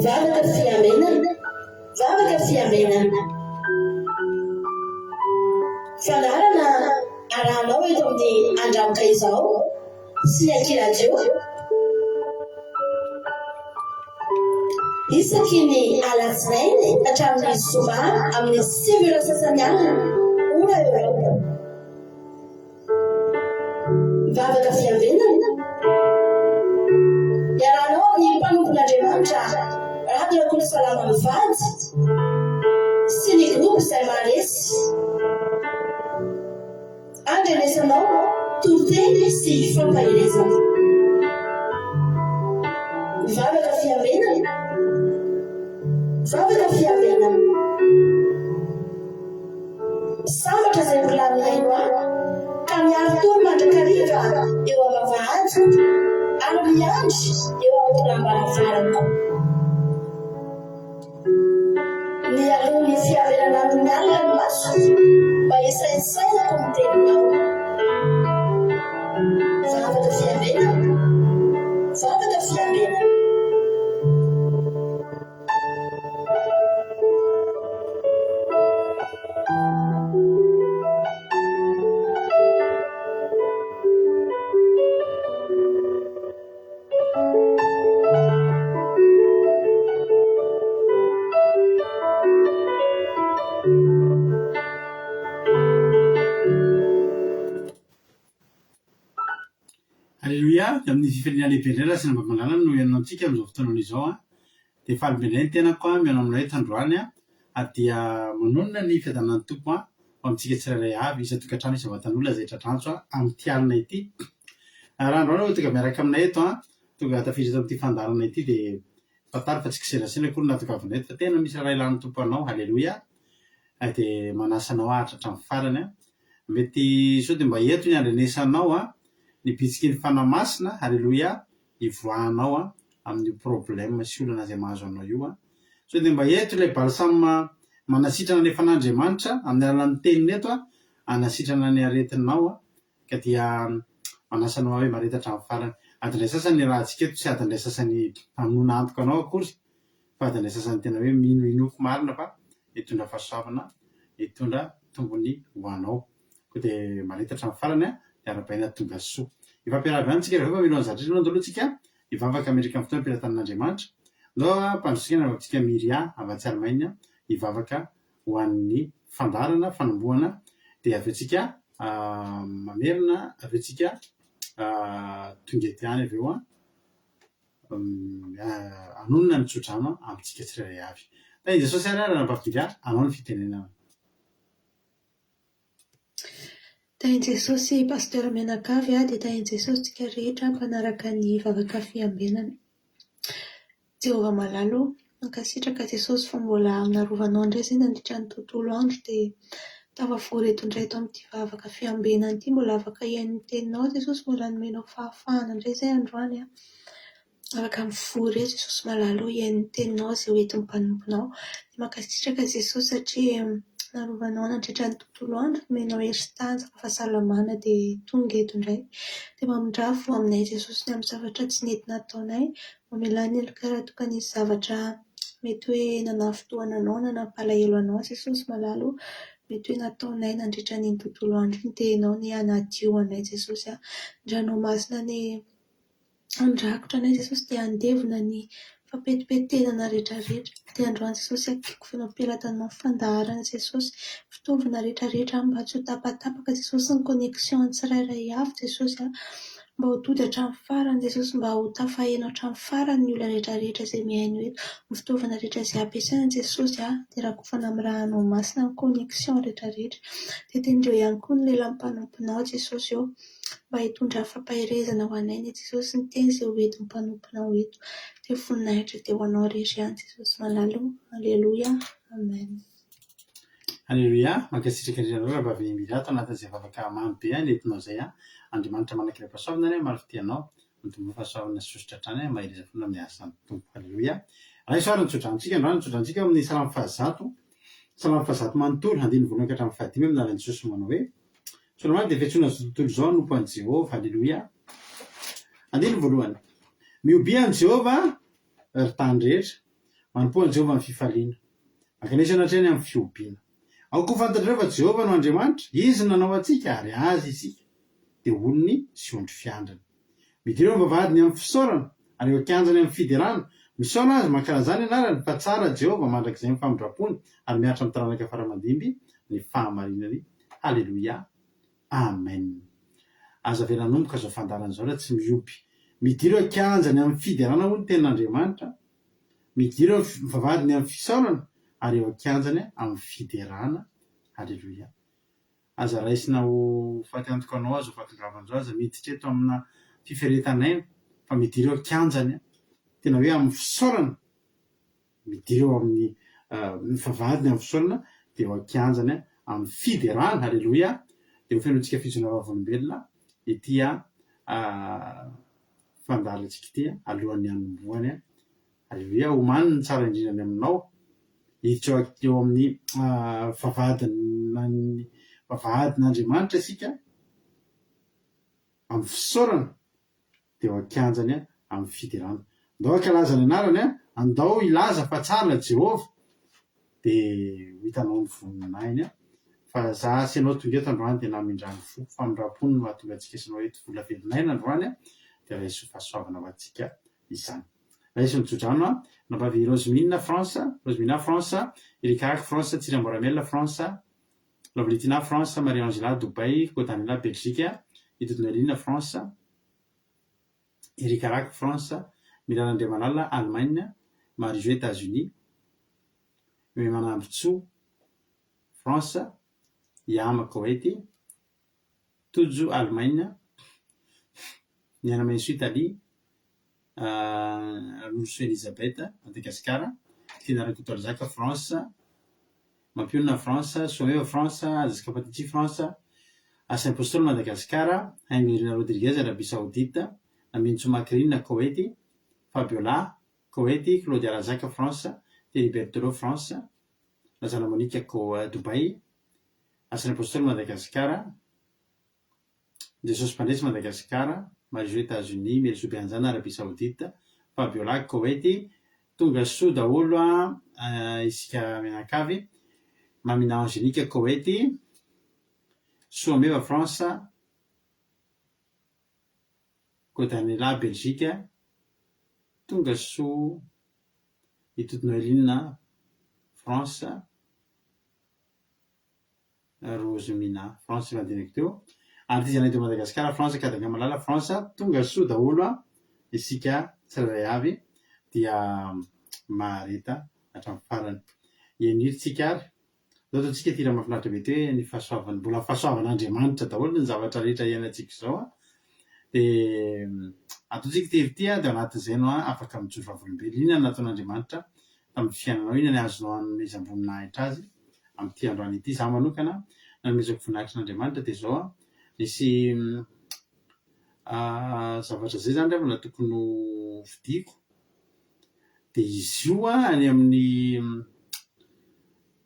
Vavaka fiambenana, vavaka fiambenana. Fandaharana arahanao eto amin'ny Andramoka Izao sy ny Aky Radio. Isaky ny alatsinainy hatramin'ny zoma amin'ny 9 ora sasany alina, ora Eoropa. Vavaka fiambenana. Iarahanao amin'ny mpanompon'Andriamanitra Rado Rakotosalama mivady sy ny groupe izay maharesy. Andrenesanao toriteny sy fampaherezana. Vavaka fiambenana. Vavaka fiambenana. Sambatra izay mbola mihaino ahy, ka miari-tory mandrakariva eo am-bavahadiko, ary miandry eo am-tolam-baravarako. Mialoha ny fiarenana amin'ny alina ny masoko, mba hisaintsainako ny teninao. Vavaka fiambenana, vavaka fiambenana. Aleloia, dia amin'ny fifaliana lehibe indray raha sendra mba mangalana no hihaino antsika amin'izao fotoana izao an. Dia faly be indray ny tenako an, mihaino aminao eto androany an, ary dia manonona ny fiadanan'ny Tompo an, ho amintsika tsirairay avy, isan-tokantrano, isam-batan'olona izay tratra antso an, amin'ity alina ity. Raha androany ianao tonga miaraka aminay eto an, tonga tafiditra eto amin'ity fandaharana ity dia fantaro fa tsy kiserasera akory no nahatongavana eto fa tena misy raharaha ilan'ny Tompo anao, haleloia. Ary dia manasa anao haharitra hatramin'ny farany an. Mety sao dia mba eto ny andrenesanao an, ny bitsiky ny Fanahy Masina, haleloia, hivoahanao an, amin'io problème sy olana izay mahazo anao io an. Sao dia mba eto ilay balsam manasitrana alefan'Andriamanitra amin'ny alalan'ny teniny eto an, hanasitrana ny aretinao an, ka dia manasa anao hoe mareta hatramin'ny farany. Adin'ny iray sasany ny rahantsika eto, tsy adin'ny iray sasany hamonoana antoka anao akory, fa adin'ny iray sasany tena hoe mino inoako marina fa hitondra fahasoavana, hitondra tombony ho anao. Koa dia mareta hatramin'ny farany an, dia arahabaina tonga soa. Hifampiarahaba ihany tsika rehefa mino an'izany indrindra aloha tsika hivavaka hametraka ny fotoana am-pelatanan'Andriamanitra. Ndao hampandrosoina ny anaovantsika Myria avy atsy Allemagne hivavaka ho an'ny fandaharana fanombohana dia avy eo tsika mamerina avy eo tsika tonga eto ihany avy eo an, hanonona ny tsodrano amintsika tsirairay avy. Tahin'i Jesosy ary Ranabavy Myria anao ny fitenenana. Tahin'i Jesosy Pasteur mianakavy dia tahin'i Jesosy tsika rehetra mpanaraka ny vavaka fiambenana. Jehovah malala ô, mankasitraka Jesosy fa mbola narovanao indray izay nandritra ny tontolo andro dia tafavory eto indray eto amin'ity vavaka fiambenana ity mbola afaka hihaino ny teninao Jesosy mbola nomenao fahafahana indray izay androany an. Afaka mivory eto Jesosy malala ô, hihaino ny teninao izay ho entin'ny mpanomponao. Dia mankasitraka Jesosy satria narovanao nandritra ny tontolo andro, nomenao hery sy tanjaka, fahasalamana dia tonga eto indray. Dia mamindrà fo aminay Jesosy ny amin'ny zavatra tsy nety nataonay, mamelà ny heloka raha toa ka nisy zavatra mety hoe nanafintohina anao na nampalahelo anao Jesosy malala ô, mety hoe nataonay nandritra an'iny tontolo andro iny dia Ianao anie hanadio anay Jesosy a. Ny Ranao Masina anie Handrakotra anay Jesosy dia handevona ny fampetipetenana rehetra rehetra. Dia androany Jesosy akiko feno am-pelatananao ny fandaharana Jesosy, fitaovana rehetra rehetra mba tsy ho tapatapaka Jesosy ny connexion ny tsirairay avy Jesosy a, mba ho tody hatramin'ny farany Jesosy, mba ho tafaheno hatramin'ny farany ny olona rehetra rehetra izay mihaino eto, ny fitaovana rehetra izay ampiasaina Jesosy a, dia rakofana amin'ny rànao masina ny connexion rehetra rehetra. Dia tendreo ihany koa ny lelan'ny mpanomponao Jesosy ô. Mba hitondra fampaherezana ho anay anie Jesosy ny teny izay ho entin'ny mpanomponao eto. Dia voninahitra dia ho anao irery ihany Jesosy malala o. Aleloia. Amen. Aleloia, mankasitraka indrindra anao Rahavavy Emilia ato anatin'izay vavaka mamy be nentinao izay an! Andriamanitra manan-kiram-pahasoavana anie hamaly fitia anao, mitomboa fahasoavana sy sosotra hatrany an, mahereza foana amin'ny asan'ny Tompo. Aleloia. Raiso ary ny tsodranontsika androany, ny tsodranontsika ao amin'ny Salamo fahazato, Salamo fahazato manontolo, andininy voalohany ka hatramin'ny fahadimy amin'ny anaran'i Jesosy manao hoe, Solomona dia fiantsoana izao tontolo izao hanompo an'i Jehovah. Haleloia! Andininy voalohany. Mihobia an'i Jehovah, ry tany rehetra. Manompoa an'i Jehovah amin'ny fifaliana. Mankanesa anatrehany amin'ny fihobiana. Aoka ho fantatrareo fa Jehovah no Andriamanitra, Izy no nanao antsika, ary Azy isika, dia olony sy ondry fiandriny. Midira eo am-bavahadiny amin'ny fisaorana, ary eo an-kianjany amin'ny fiderana. Misaona Azy, mankalazà ny anarany, fa tsara Jehovah, mandrakizay ny famindram-pony, ary mihatra amin'ny taranaka fara aman-dimby ny fahamarinany. Haleloia! Amen! Aza avela hanomboka izao fandaharana izao raha tsy mihoby. Midira eo an-kianjany amin'ny fiderana hoy ny tenin'Andriamanitra. Midira eo vavahadiny amin'ny fisaorana ary eo an-kianjany amin'ny fiderana. Haleloia! Aza raisina ho faty antoka anao aza ho fahatongavana izao, aza miditra eto amina fiferetan'aina fa midira eo an-kianjany, tena hoe amin'ny fisaorana. Midira eo amin'ny ny vavahadiny amin'ny fisaorana dia eo an-kianjany amin'ny fiderana, haleloia, dia ho fenointsika fijoroana vavolombelona ity fandaharantsika ity alohan'ny hanombohany, haleloia, omany ny tsara indrindra ny aminao, hiditra eo amin'ny vavahadin'ny vavahadin'Andriamanitra isika amin'ny fisaorana. dia eo an-kianjany amin'ny fiderana. Andao hankalaza ny anarany, andao hilaza fa tsara Jehovah, dia ho hitanao ny voninahiny. Fa za sy ianao tonga eto androany dia namindrany fo, famindram-pony no mahatonga antsika sy ianao eto, vola velon'aina androany, dia raiso fahasoavana ho antsika izany. Raiso ny tsodrano, Anabavy Rosemine, France, Rosemina, France, Ericarac, France, Tsiramboramela, France, Lovelitina, France, Marie Angela, Dubaï, Kodanela, Belgique, Idodonelina, France, Eric Arac, France, Mirana Andriamalala, Allemagne, Marie Jo, Etats-Unis, Memanambitsoa, France, Yama, Koweït, Tojo, Allemagne, Niana Maintsoa, Italie, Rolosoa Elisabeth, Madagasikara, Tiana Rakotoarizaka, France, Mampionona, France, Soameva, France, Jessica Patici, France, Asa Apostoly, Madagasikara, Haingo Rodriguez, Arabie Saoudite, Namintsoa Macrine, Koety, Fabiola, Koety, Claudia Razaka, France, Thierry Berthelot, France, Razana Monica, Dubaï, Asa Apostoly, Madagasikara, Jesosy Mpandresy Madagasikara, Marie-Jo Etats-Unis, Melisoa Beanjana Arabie Saoudite, Fabiola Koety, Tonga soa daholo a isika mianakavy, Mamina Angélique Koety, Soameva France, Godanela Belgique, Tonga soa i Tody Noeline France, Rosemina, France efa noteneniko teo, Artisanat de Madagascar, France, Kadanga Malala, France, tonga soa daholo a isika tsirairay avy dia mahareta hatramin'ny farany. Heniry tsika ary. Zao ataontsika ity hira mahafinaritra be ity hoe ny fahasoavan'ny, mbola fahasoavan'Andriamanitra daholo ny zavatra rehetra iainantsika izao a. Dia ataontsika ity hira ity a, dia ao anatin'izay ianao afaka mijoro vavolombelona. Inona no nataon'Andriamanitra tamin'ny fiainanao, inona ny azonao anomezam-boninahitra azy amin'ity androany ity. Izaho manokana, nanomezako voninahitra an'Andriamanitra dia izao an, nisy zavatra izay izany angamba tokony ho vidiako, dia izy io an any amin'ny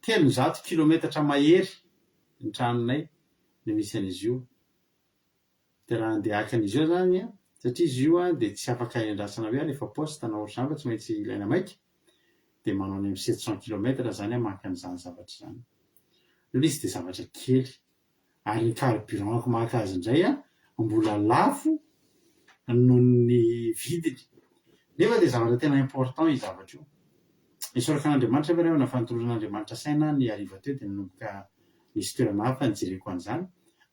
300 kilometatra mahery ny tranonay no misy an'izy io. Dia raha handeha haka an'izy io izany an, satria izy io an dia tsy afaka endrasana hoe alefa poste na ohatr'izany fa tsy maintsy ilaina maika, dia manao any amin'ny 700 kilomètre izany aho maka an'izany zavatra izany. Io ilay izy dia zavatra kely. Ary ny carburant-ko maka azy indray an, mbola lafo noho ny vidiny. Nefa dia zavatra tena important io zavatra io. Isaorako an'Andriamanitra ve rehefa nafanoloran'Andriamanitra saina aho ny hariva teo dia nanomboka nisy toerana hafa nijereko an'izany.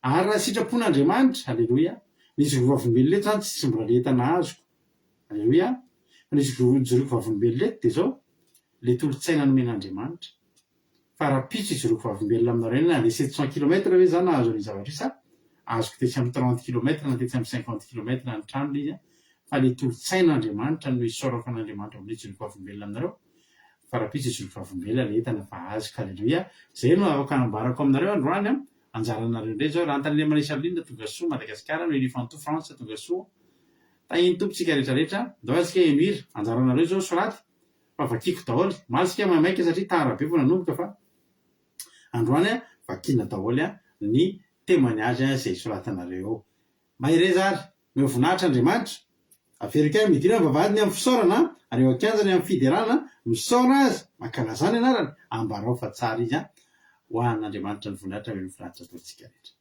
Ary raha sitrapon'Andriamanitra, Aleloia, nisy vavolombelona eto izany tsy mbola le entana azoko, Aleloia, fa nisy nijoroako vavolombelona eto dia izao, le tolo-tsaina nomen'Andriamanitra. Fa rahampitso hijoroako vavolombelona aminareo eny, nandeha 700 kilomètre ve za nahazo an'io zavatra io sa azoko tetsy amin'ny 30 kilomètre na tetsy amin'ny 50 kilomètre ny trano le izy an, fa le tolo-tsaina Andriamanitra no isaorako an'Andriamanitra mbola hijoroako vavolombelona aminareo, fa rahampitso hijoroako vavolombelona le entana fa azoko, aleloia, zay no afaka ambarako aminareo androany an, anjaranareo indray zao, raha Antananarivo Marie Charline tonga soa, Madagasikara, Noelie Fantou France tonga soa, tahin'ny Tompo tsika rehetra rehetra, ndao ary tsika heno hira, anjaranareo zao soraty, fa vakiko daholo, omaly tsika maimaika satria tara be vao nanomboka fa androany an vakiana daholo ny témoignage izay soratanareo eo. Mahereza ary, omeo voninahitra Andriamanitra. Averiko ihany, midira ny vavahadiny amin'ny fisaorana, ary eo an-kianjany amin'ny fiderana, misaora Azy, mankalazà ny anarany, ambarao fa tsara Izy, ho an'Andriamanitra ny voninahitra avy amin'ny voninahitra ataontsika rehetra.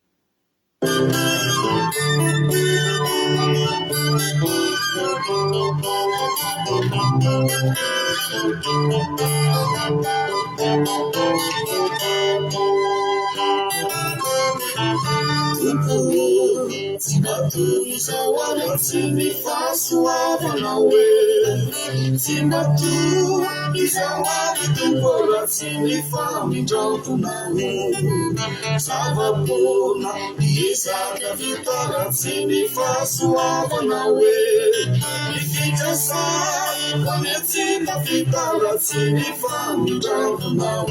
Tompo ô, tsy mba toy izao ary tsy ny fahasoavanao e. Tsy mba toy izao ary Tompo ô raha tsy ny famindram-ponao. Zava-poana ny ezaka vita raha tsy ny fahasoavanao e. Ny fikasana anie tsy tafita raha tsy ny famindram-ponao.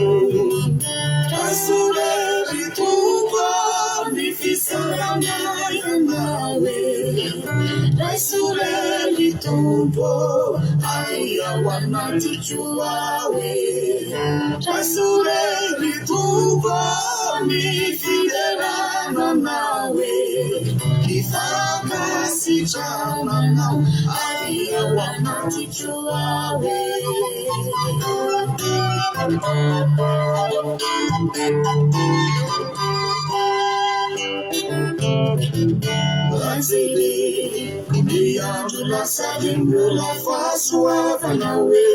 Raiso re ry Tompo ô ny fisaorana Ianao e. Raiso re ry Tompo ô ary ao anatiko ao e. Raiso re ry Tompo ô ny fiderana Anao e. Ny fankasitrahana Anao ary ao anatiko ao e. Anjely ny andro lasa ry mbola fahasoavana hoe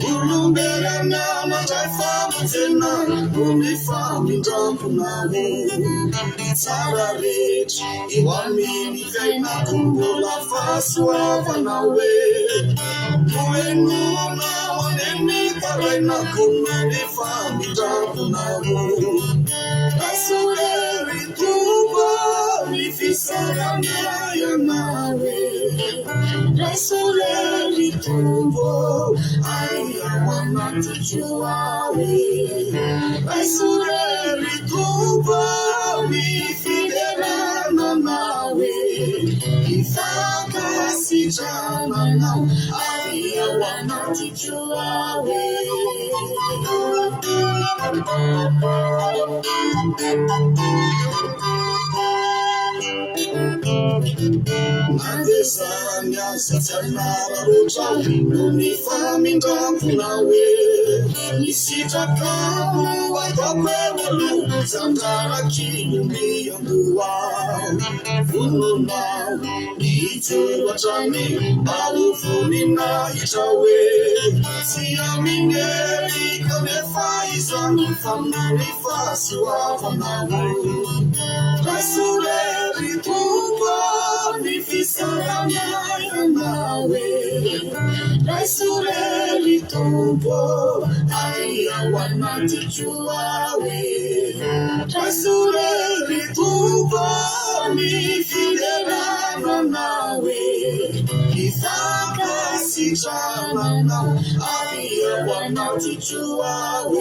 Olombelona mandray famonjena noho ny famindram-ponao Ny tsara rehetra eo amin'ny fiainako mbola fahasoavana hoe Nohenoinao anie ny tarainako noho ny famindram-ponao Raiso re ry Tompo ô ny fisaorana Ianao e Raiso re ry Tompo ô ary ao anatiko ao e Raiso re ry Tompo ô ny fiderana Anao e Ny fankasitrahana Anao ary ao anatiko ao e. Nandesany azy tsy hanararaotra noho ny famindram-ponao e. Ny sitrakao no ataoko eo aloha, tsy andrarak'ino miandoha. Vonona aho ny hijoro hatrany mba ho voninahitra hoe tsy amin'ny hery kanefa izany fa noho ny fahasoavanao. Raiso re ry Tompo ô ny fisaorana Ianao e. Raiso re ry Tompo ô ary ao anatiko ao e. Raiso re ry Tompo ô ny fiderana Anao e. Ny fankasitrahana Anao ary ao anatiko ao e.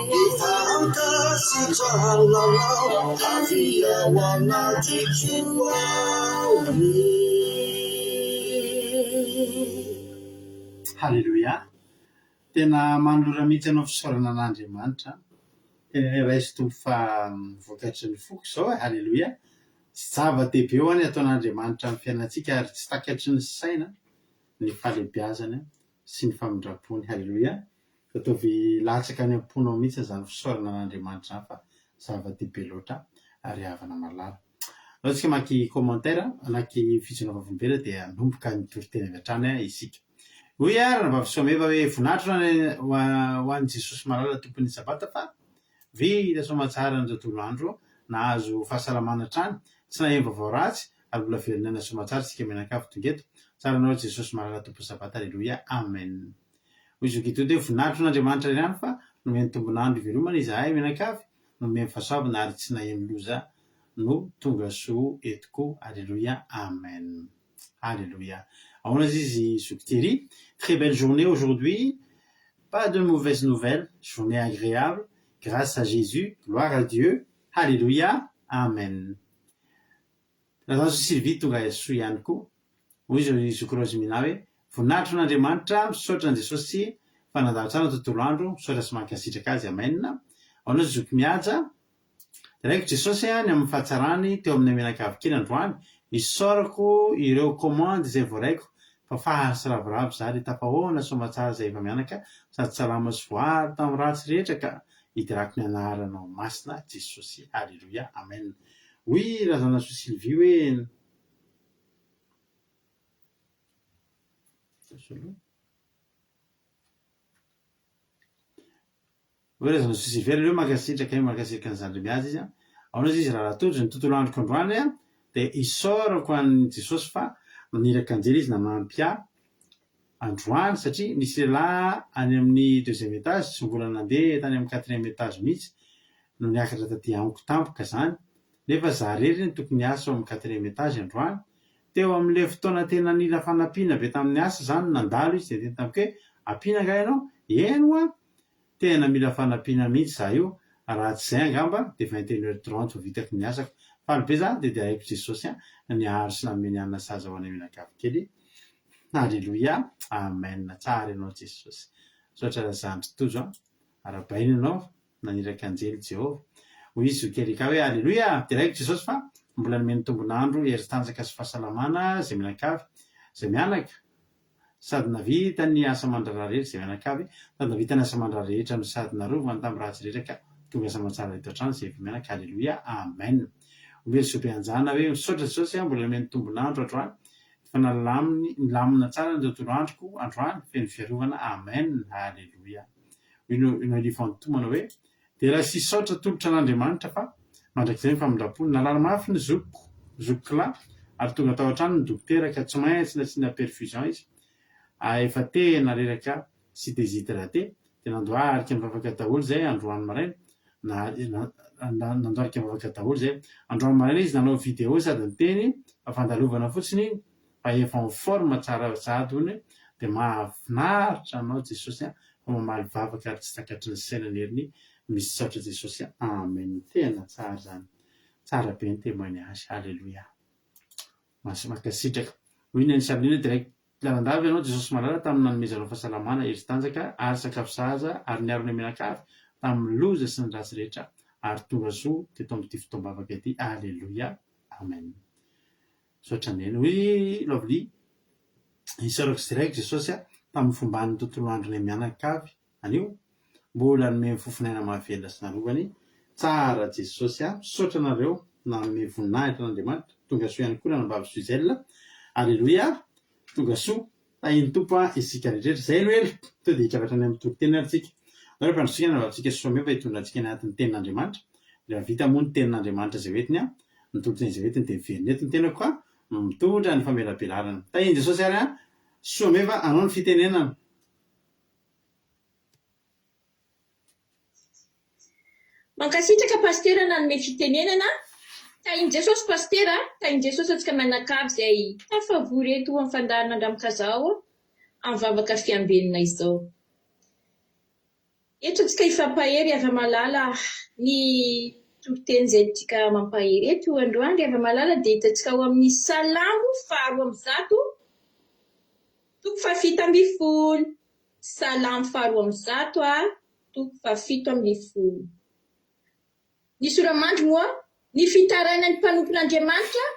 Ny fankasitrahana Anao avy ao anatiko ao e. Haleloia! Tena manolora mihitsy anao fisaorana an'Andriamanitra. Tena hoe raiso Tompo fa vokatry ny foko izao e! Haleloia! Zava-dehibe ho an ny ataon'Andriamanitra amin'ny fiainantsika ary tsy takatry ny saina ny fahalehibiazany sy ny famindrampony. Haleloia! Ataovy latsaka any am-ponao mihitsy izany fisaorana an'Andriamanitra izany fa zava-dehibe loatra ry havana malala. Aleo tsika mamaky commentaire, mamaky fijoroana vavolombelona dia hanomboka ny toriteny avy hatrany isika. Hoy aho ranabavy Soameva hoe voninahitra ho an'i Jesosy malala Tompon'ny Sabata fa vita soamatsara ny tontolo andro, nahazo fahasalamana hatrany, tsy naheno vaovao ratsy ary mbola velon'aina soamatsara isika mianakavy tonga eto. Tsara anao Jesosy malala Tompon'ny Sabata Aleloia Amen. Hoy Zoky Dodo hoe voninahitra ho an'Andriamanitra ihany fa nomeny tombon'andro hivelomana izahay mianakavy, nomeny fahasoavana ary tsy naheno loza no tonga soa eto koa. Aleloia Amen. Alléluia. Ahoana izy zoky Thierry? Très belle journée aujourd'hui, pas de mauvaise nouvelle, journée agréable, grâce à Jésus, gloire à Dieu, Alléluia, Amen. Razanjo Sylvie tonga soa ihany koa. Hoy izy zoky Rosemina hoe, Voninahitra ho an'Andriamanitra, misaotra an'i Jesosy fa nandalo tsara ny tontolo andro, misaotra sy mankasitraka Azy, Amen. Ahoana zoky Mihaja? Deraiko Jesosy ny amin'ny fahatsarany teo aminay mianakavy kely androany. Isaorako ireo commande izay voaraiko fa faly sy ravoravo za ry tafahoana soamatsara izay efa mianaka sady salama sy voaro tamin'ny ratsy rehetra ka hidirako ny anaranao masina Jesosy Aleloia Amen Hoy Razanasoa Sylvie hoe Hoe Razanasoa Sylvie aleo mankasitraka io mankasitraka an'i zandry mihaja izy an. Ahoana izy raharaha Tojo ny tontolo androko androany an dia isaorako an'i Jesosy fa naniraka anjely izy nanampy ahy androany satria nisy lehilahy any amin'ny deuxième étage tsy mbola nandeha tany amin'ny quatrième étage mihitsy no niakatra taty amiko tampoka zany nefa za rery no tokony hiasa ao amin'ny quatrième étage androany teo amin'ilay fotoana tena nila fanampiana be tamin'ny asa zany no nandalo izy dia niteny tamiko hoe ampiana angaha ianao? Eny hoa! Tena mila fanampiana mihitsy za io, raha tsy zay angamba de 21 heures 30 vao vitako ny asako. Faly be za de deraiko Jesosy an niaro sy nanome ny hanina sahaza ho anay mianakavy kely. Alléluia Amen tsara ianao Jesosy. Misaotra zandry Tojo an. Arabaina ianao naniraka anjely Jehovah. Hoy izy zoky Erika hoe Alléluia deraiko Jesosy fa mbola nomeny tombon'andro hery tanjaka sy fahasalamana zay mianakavy zay mianaka Sady navita ny asa aman-draharaha rehetra izay mianakavy, sady navita ny asa aman-draharaha rehetra no sady narovany tamin'ny ratsy rehetra ka tonga asa aman-tsara eto an-trano izay efa mianaka Aleloia Amen Omeo zo be anjana hoe misaotra Jesosy a mbola nomeny tombon'andro androany efa nalaminy nilamina tsara ny tontolo androko androany feno fiarovana Amen Aleloia Hoy no Elifanto manao hoe Dera sy saotra atolotra an'Andriamanitra fa mandrakizay ny famindrampony. Narary mafy ny zokiko, zokiko lahy, ary tonga tao an-trano ny dokotera ka tsy maintsy nasiana perfusion izy, ary efa tena reraka sy déshydraté, dia nandohalika nivavaka daholo izay androany maraina, na nandohalika nivavaka daholo izay. Androany maraina izy nanao vidéo sady niteny fa fandalovana fotsiny iny fa efa en forme tsara sahady hono dia mahafinaritra anao Jesosy a fa mamaly vavaka ary tsy takatry ny saina ny heriny misaotra Jesosy a amen tena tsara izany tsara be ny témoignage alléluia mankasitraka hoy ny an'i Charline direct lalandava ianao Jesosy malala tamin'ny nanomezanao fahasalamana hery sy tanjaka ary sakafo sahaza ary niaro ny mianakavy tamin'ny loza sy ny ratsy rehetra ary tonga soa teto amin'ity fotoam-bavaka ity alléluia amen Misaotra Neny. Hoy Lovely, Isaorako sy deraiko Jesosy a, tamin'ny fomban'ny tontolo andronay mianakavy anio, mbola nomeny fofon'aina mahavelona sy narovany. Tsara Jesosy a! Misaotra anareo nanome voninahitra an'Andriamanitra. Tonga soa ihany koa ranabavy Suzelle. Aleloia! Tonga soa. Tahin'ny Tompo a isika rehetra. Izay no ela. Tonga dia hitraka hatrany amin'ny toriteny ary tsika. Andao rehefa handrosoana ny anabavintsika Someo fa hitondra antsika any anatin'ny tenin'Andriamanitra. Rehefa vita moa ny tenin'Andriamanitra izay hoentiny a, ny toriteny izay hoentiny dia miverina eto ny tenako ka mitondra ny famelabelarana. Tahin'i Jesosy ary a, Someva anao ny fitenenana. Mankasitraka Pasitera nanome fitenenana, tahin'i Jesosy Pasitera, tahin'i Jesosy antsika mianakavy izay tafavory eto amin'ny fandaharana Andramikazao amin'ny vavaka fiambenana izao. Eto antsika hifampahery hava-malala ny toriteny izay antsika mampahery eto androany ry hava-malala dia hitantsika ao amin'ny Salamo faharoa 102 toko fahafito ambin'ny folo. Salamo faharoa amby zato a toko fahafito ambin'ny folo. Ny sora-mandry moa, ny fitarainan'ny mpanompon'Andriamanitra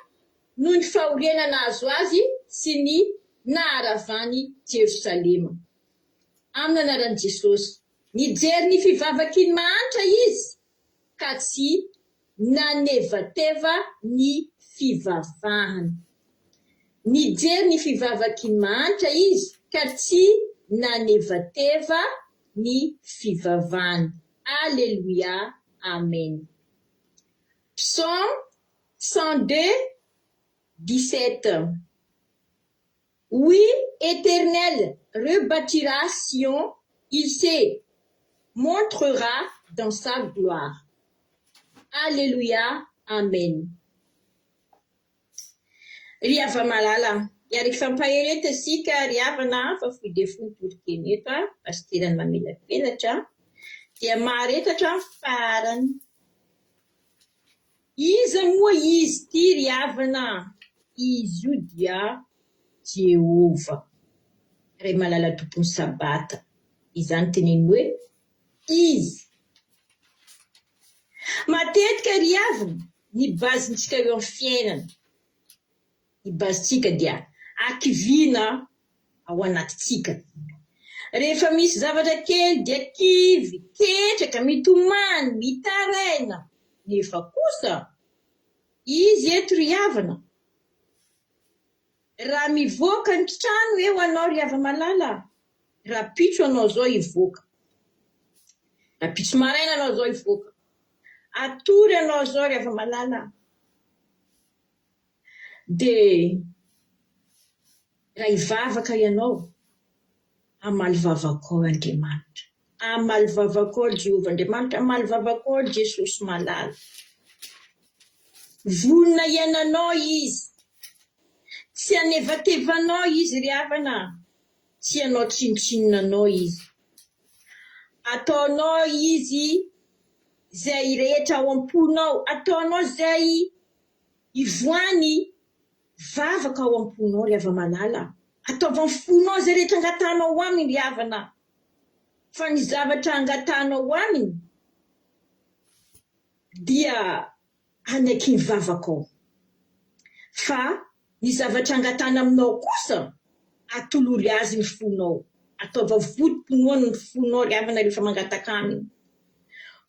noho ny fahoriana nahazo azy sy ny naharavany Jerosalema. Amin'ny anaran'i Jesosy. Nijery ny fivavaky ny mahantra izy ka tsy nanevateva ny fivavahany. Nijery ny fivavaky ny mahantra izy ka tsy nanevateva ny fivavahany. Aleloia. Amen. Psaume 102, 17. Oui, Éternel rebâtira Sion, il se montrera dans sa gloire. Aleloia, Amen. Ry hava-malala, hiaraka hifampahery eto isika ry havana fa fohy dia fohy ny toriteny eto a, pasitera ny mamelabelatra dia mahareta hatramin'ny farany. Iza moa izy ity ry havana? Izy io dia Jehovah, Ray malala Tompon'ny Sabata. Izany teneniny hoe Izy. Matetika ry havana, ny base-ntsika eo amin'ny fiainana. Ny base-tsika dia hakiviana ao anatintsika. Rehefa misy zavatra kely dia kivy, ketraka, mitomany, mitaraina. Nefa kosa Izy eto ry havana. Raha mivoaka ny trano eo anao ry hava-malala, rahampitso anao zao hivoaka. Rahampitso maraina anao zao hivoaka. Atory anao zao ry hava-malala. Dia raha hivavaka ianao, hamaly vavakao Andriamanitra. Hamaly vavakao Jehovah Andriamanitra, hamaly vavakao Jesosy malala. Vonona hiainanao Izy. Tsy hanevateva anao Izy ry havana a. Tsy hanao tsinontsinona anao Izy. Ataonao Izy izay rehetra ao am-ponao, ataonao izay Ivoany vavaka ao am-ponao ry hava-malala. Ataovy amin'ny fonao izay rehetra angatahanao ho aminy ry havana. Fa ny zavatra angatahanao ho aminy dia hanaiky ny vavakao. Fa ny zavatra angatahana aminao kosa, atolory azy ny fonao. Ataova votom-pinoana ny fonao ry havana rehefa mangataka aminy.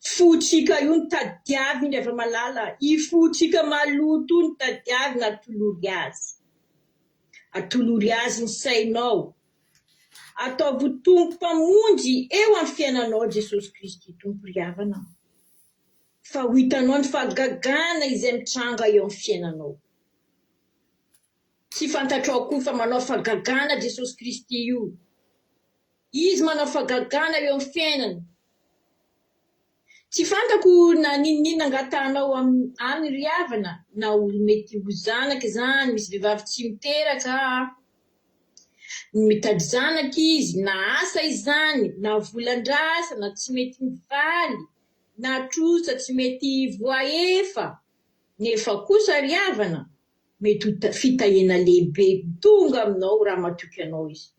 Fontsika io no tadiaviny ry hava-malala, io fontsika maloto io no tadiavina atolory azy. Atolory azy ny sainao. Ataovy ho Tompo Mpamonjy eo amin'ny fiainanao Jesosy Kristy Tompo ry havana. Fa ho hitanao ny fahagagana izay mitranga eo amin'ny fiainanao. Tsy fantatrao koa fa manao fahagagana Jesosy Kristy io. Izy manao fahagagana eo amin'ny fiainana. Tsy fantako na n'inon'inona angatahanao aminy ry havana, na ho mety ho zanaka izany, misy vehivavy tsy miteraka, mitady zanaka izy, na asa izany, na volan-drasa, na tsy mety mivaly, na trosa tsy mety voaefa, nefa kosa ry havana, Mety ho fitahiana lehibe tonga aminao raha matoky anao Izy.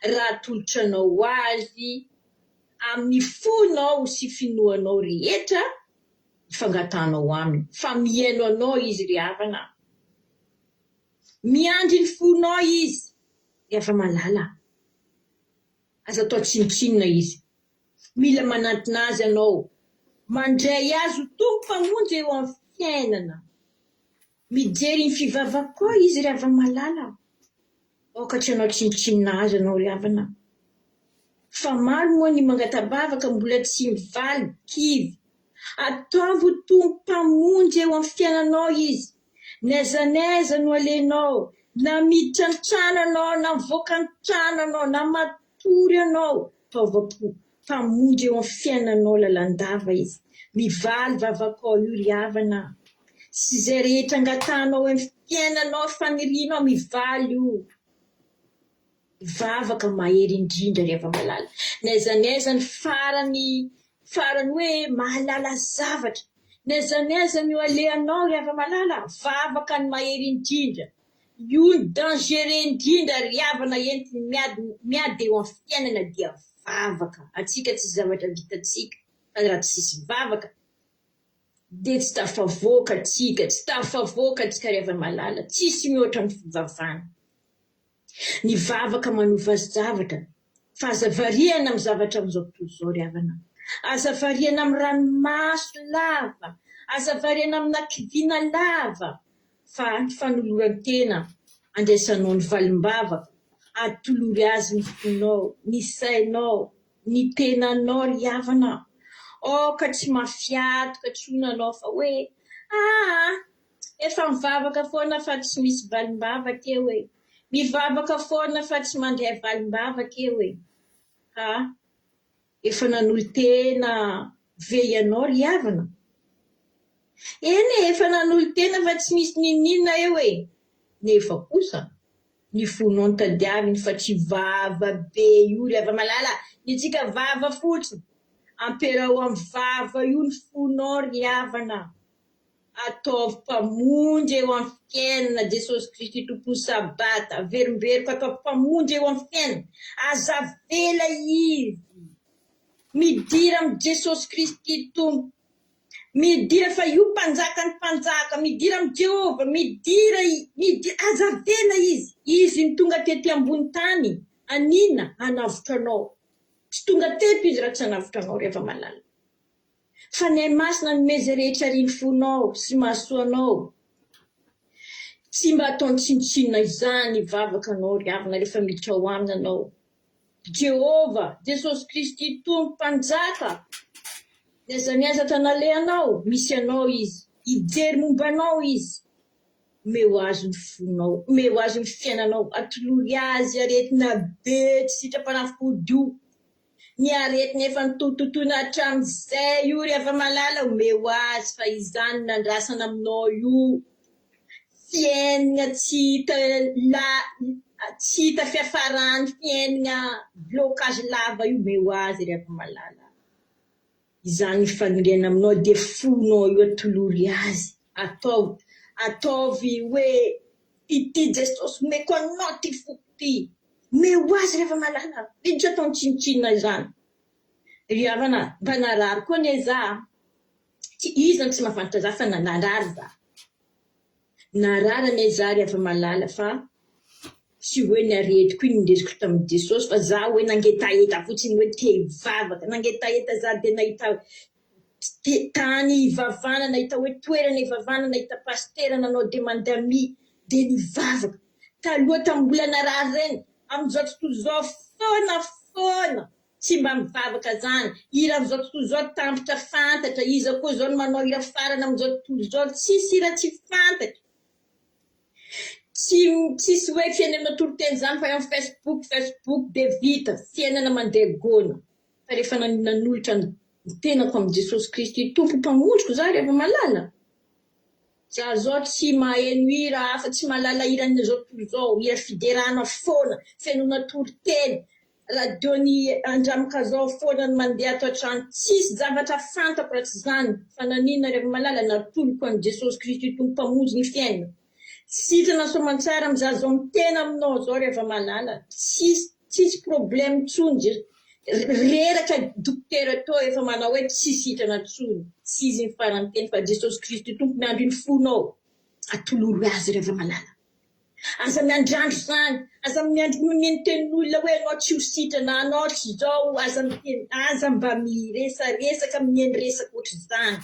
Raha atolotranao ho Azy amin'ny fonao sy finoanao rehetra ny fangatahanao Aminy, fa mihaino anao Izy ry havana a. Miandry ny fonao Izy ry hava-malala a. Aza atao tsinontsinona Izy. Mila manantona Azy ianao. Mandray Azy ho Tompo Mpamonjy eo amin'ny fiainana. Mijery ny fivavako izy ry hava-malala. Aoka tsy hanao tsinontsinona azy ianao ry havana. Fa maro moa ny mangata-bavaka mbola tsy mivaly, kivy. Ataovy ho Tompo Mpamonjy eo amin'ny fiainanao Izy. N'aiza n'aiza no alehanao, na miditra ny trano ianao, na mivoaka ny trano ianao, na matory ianao, ataovy ho Mpamonjy eo amin'ny fiainanao lalandava Izy. Mivaly vavakao io ry havana a. Sy izay rehetra angatahanao eo amin'ny fiainanao, fanirianao, mivaly io. Vavaka mahery indrindra ry hava-malala. N'aiza n'aiza ny farany, farany hoe mahalala zavatra. N'aiza n'aiza no alehanao ry hava-malala, vavaka ny mahery indrindra. Io ny dangereux indrindra ry havana entiny miady miady eo amin'ny fiainana dia vavaka. Antsika tsisy zavatra vitantsika fa raha tsisy vavaka dia tsy tafavoaka tsika, tsy tafavoaka tsika ry hava-malala, tsisy mihoatra ny fivavahana. Ny vavaka manova zavatra fa aza variana amin'ny zavatra amin'izao tontolo izao ry havana. Aza variana amin'ny ranomaso lava, aza variana amina kiviana lava fa ny fanoloran-tena andraisanao ny valim-bavaka, atolory azy ny fonao, ny sainao, ny tenanao ry havana. Aoka tsy mafiatoka intsony anao fa hoe aa Efa mivavaka foana fa tsy misy valim-bavaka eo e! Mivavaka foana fa tsy mandray valim-bavaka eo e! Ha! Efa nanolo-tena ve ianao ry havana? Eny e, efa nanolo-tena fa tsy misy n'inon'inona eo e! Nefa kosa, ny fonao no tadiaviny fa tsy vava be io ry hava-malala, ny antsika vava fotsiny! Ampiaraho amin'ny vava io ny fonao ry havana! Ataovy Mpamonjy eo amin'ny fiainana Jesosy Kristy Tompon'ny Sabata. Averimberiko ataovy Mpamonjy eo amin'ny fiainana. Aza avela Izy. Midira amin'i Jesosy Kristy Tompo. Midira fa io mpanjakan'ny mpanjaka, midira amin'i Jehovah, midira, midira, aza avela izy. Izy no tonga tety ambony tany, anina, hanavotra anao. Tsy tonga teto izy raha tsy hanavotra anao ry hava-malala. Fanahy Masina hanome izay rehetra arian'ny fonao sy mahasoa anao. Tsy mba ataony tsinontsinona izany vavaka anao ry havana rehefa miditra ao aminy anao. Jehovah, Jesosy Kristy Tompo Mpanjaka, n'aiza n'aiza tanalehanao, misy anao Izy. Hijery momba anao Izy. Omeo Azy ny fonao, omeo Azy ny fiainanao, atolory Azy aretina be tsy sitram-panafody io. Ny aretina efa nitototoina hatramin'izay io ry hava-malala omeo azy fa izany no nandrasana aminao io. Fiainana tsy hita la tsy hita fiafarany fiainana blocage lava io omeo azy ry hava-malala. Izany ny faniriana aminao dia fonao io atolory azy ataovy ataovy hoe ity Jesosy omeko anao ty foko ty omeo azy rehefa malala miditra ataony tsinontsinona izany ry havana mba narary koa anie za tsy iza no tsy mahafantatra za fa narary za Narary anie za ry hava-malala fa tsy hoe ny aretiko iny nindesiko tamin'i Jesosy fa za hoe nangetaheta fotsiny hoe te hivavaka, nangetaheta za dia nahita tany hivavahana, nahita hoe toerana hivavahana, nahita pasitera nanao demande d'amis dia nivavaka. Taloha tamin'ny mbola narary ireny, amin'izao tontolo izao foana foana Tsy mba mivavaka zany. Hira amin'izao tontolo izao tampitra fantatra. Iza koa izao no manao hira farany amin'izao tontolo izao? Tsisy hira tsy fantatra. Tsy tsisy hoe fiainana toriteny zany fa eo amin'ny Facebook Facebook dia vita. Fiainana mandeha gona. Fa rehefa nanolotra ny tenako amin'i Jesosy Kristy Tompo Mpamonjiko za ry hava-malala. Za zao tsy maheno hira hafa, tsy mahalala hiran'izao tontolo izao, hira fiderana foana, fenoina toriteny, radio ny Andramokazao foana no mandeha ato an-trano, tsisy zavatra fantako raha tsy izany, fa naninona ry Ramalala natoloko an'i Jesosy Kristy Tompo Mpamonjy ny fiainana, sitrana soamantsara amin'iza zao miteny aminao zao ry Havamalala, tsisy tsisy problème intsony Reraka dokotera tô efa manao hoe tsy sitrana tsony, tsy izy ny farany teny fa Jesosy Kristy Tompo miandry ny fonao, atolory azy ry hava-malala. Aza miandrandro zany, aza miandry mihaino tenin'olona hoe anao tsy ho sitrana, anao tsy zao, aza miteny, aza mba miresaresaka mihaino resaka ohatr'izany,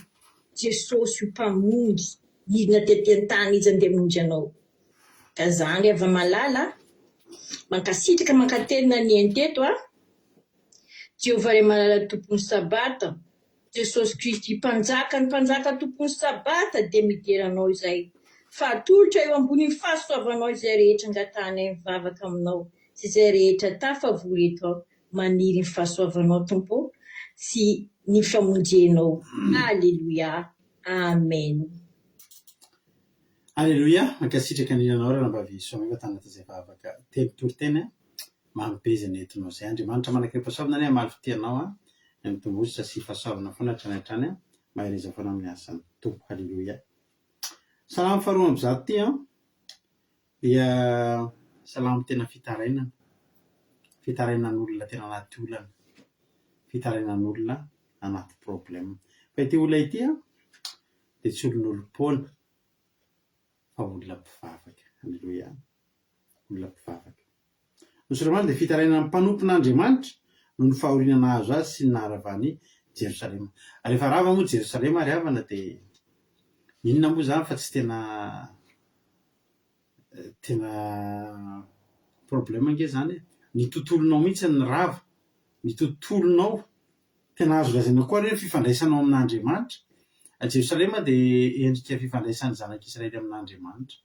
Jesosy io Mpamonjy nidina tety an-tany Izy andeha hamonjy anao. Ka zany ry hava-malala a! Mankasitraka mankatelina ny eny teto a! Jehovah Ray malala Tompon'ny Sabata, Jesosy Kristy Mpanjaka ny Mpanjaka Tompon'ny Sabata dia midera Anao izay fa atolotra eo ambonin'ny fahasoavanao izay rehetra angatahanay mivavaka Aminao sy izay rehetra tafavory eto maniry ny fahasoavanao Tompo sy ny famonjenao Aleloia Amen. Aleloia! Mankasitraka indrindra anao Ranabavy Soamiva tanatin'izay vavaka teny toriteny mamy be izay nentinao izay. Andriamanitra manankerim-pahasoavana anie hamaly fitia anao an, mitombozotra sy fahasoavana foana hatrany hatrany an, mahereza foana amin'ny asan'ny Tompo. Aleloia! Salamo faharoa ambizato ity an, dia salamo tena fitarainana, fitarainan'olona tena anaty olana, fitarainan'olona anaty problème. Fa ity olona ity an, dia tsy olon'olom-poana fa olona mpivavaka. Aleloia. Olona mpivavaka. Ny Solomona dia fitarainan'ny mpanompon'Andriamanitra noho ny fahoriana nahazo azy sy ny naharavan'i Jerosalema. Rehefa rava moa Jerosalema ry havana dia inona moa izany fa tsy tena tena problème ange izany e. Ny tontolonao mihitsy no rava, ny tontolonao Tena azo lazaina koa àry hoe ny fifandraisanao amin'Andriamanitra. Jerosalema dia endrika fifandraisan'ny zanak'Israely amin'Andriamanitra.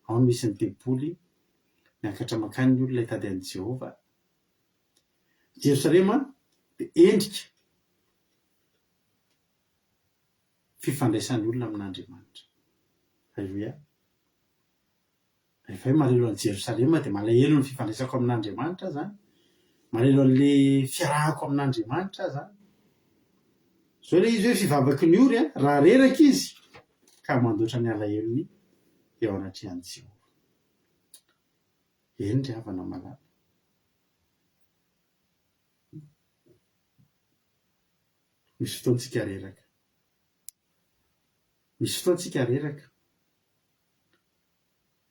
Ao no misy ny tempoly, miakatra mankany ny olona hitady an'i Jehovah. Jerosalema dia endrika fifandraisan'ny olona amin'Andriamanitra. Aleloia. Rehefa hoe malahelo an'i Jerosalema dia malahelo ny fifandraisako amin'Andriamanitra aho izany. Malahelo an'ilay fiarahako amin'Andriamanitra aho izany. Izao ilay izy hoe fivavaky ny ory raha reraka izy ka mandoatra ny alahelony eo anatrehan'i Jehovah. Eny ry havana malala. Misy fotoantsika reraka. Misy fotoana tsika reraka.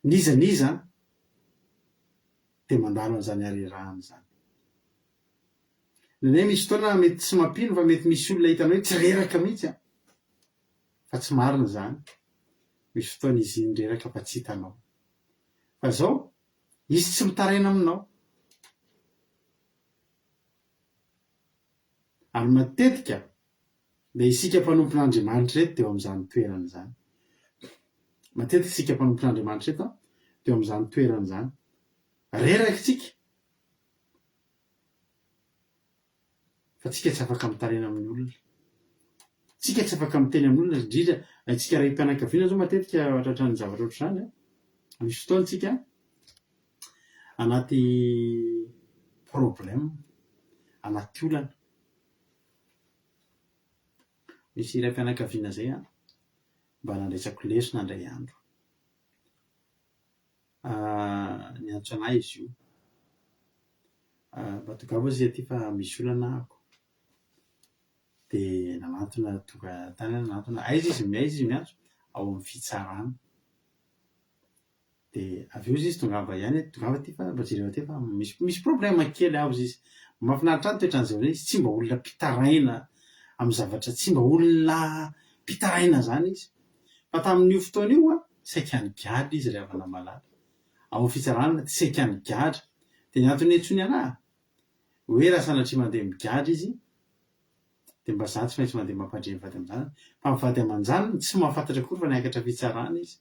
N'iza n'iza dia mandalo an'izany harerahana izany. Indraindray misy fotoana mety tsy mampino fa mety misy olona hitanao hoe tsy reraka mihitsy an! Fa tsy marina izany. Misy fotoana izy iny reraka fa tsy hitanao. Fa izao, izy tsy mitaraina aminao. Ary matetika dia isika mpanompon'Andriamanitra ireto dia eo amin'izany toerana izany. Matetika isika mpanompon'Andriamanitra ireto dia eo amin'izany toerana izany. Reraka isika. Fa tsika tsy afaka mitaraina amin'ny olona. Tsika tsy afaka miteny amin'ny olona, indrindra isika raim-pianakaviana izao matetika tratran'ny zavatra ohatr'izany an. Misy fotoana tsika anaty problème, anaty olana. Misy raim-pianakaviana izay an, mba nandraisako lesona indray andro. Niantso an'ahy izy io. Mba tongava ozy izy aty fa misy olana ahako. Dia nanantona tonga tany aho nanantona, aiza izy aiza izy miantso? Ao amin'ny fitsarana. Dia avy eo ozy izy tongava ihany e, tongava aty fa mba jereo aty fa misy misy problème kely aho ozy izy. Mahafinaritra ahy ny toetran'izay olona izy, tsy mba olona mpitaraina amin'ny zavatra, tsy mba olona mpitaraina izany izy. Fa tamin'io fotoana io an, saika nigadra izy ry havana malala. Ao amin'ny fitsarana, saika nigadra. Dia ny antony niantsoany anà, hoe raha sanatria mandeha migadra izy, dia mba za tsy maintsy mandeha mampandre ny vady aman-janany. Fa ny vady aman-janany tsy mahafantatra akory fa niakatra fitsarana izy.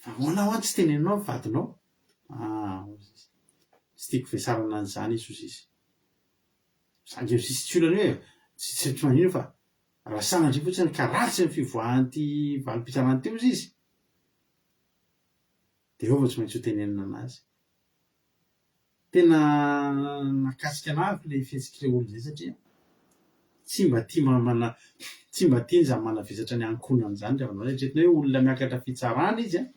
Fa ahoana hoa tsy teneninao ny vadinao? Ah, hozy izy. Tsy tiako vesarana an'izany izy, hozy izy. Za nge hozy izy tsy olana io e, tsy tsy maninona fa raha sanatria fotsiny ka ratsy ny fivoahan'ity valim-pitsarana ity hozy izy, dia eo vao tsy maintsy ho tenenina anazy. Tena nahakasika anah avy ilay fihetsik'ilay olona izay satria tsy mba tia mana tsy mba tiany izany manavesatra ny ankohonany izany ry havana malala. Eritreretina hoe olona miakatra fitsarana izy an,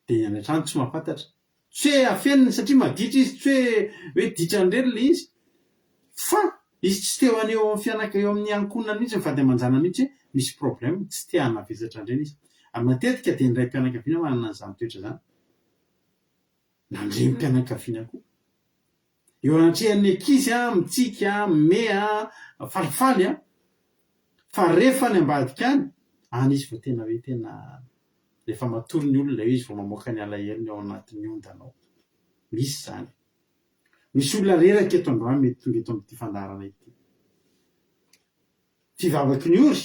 dia ny any an-trano tsy mahafantatra. Tsy hoe afeniny satria maditra izy, tsy hoe hoe ditran'irery ilay izy fa izy tsy te ho haneho eo amin'ny fianaka- eo amin'ny ankohonany mihitsy, ny vady aman-janany mihitsy hoe misy problème, tsy te hanavesatra an'ireny izy. Ary matetika dia ny raim-pianakaviana manana an'izany toetra izany. Na ny renim-pianakaviana koa. Eo anatrehan'ny ankizy an, mitsiky an, mimehy an, falifaly an, fa rehefa any ambadika any, any izy vao tena hoe tena rehefa matory ny olona eo izy vao mamoaka ny alahelony ao anatin'ny ondana ao. Misy izany. Misy olona reraka eto androany mety tonga eto amin'ity fandaharana ity. Fivavaky ny ory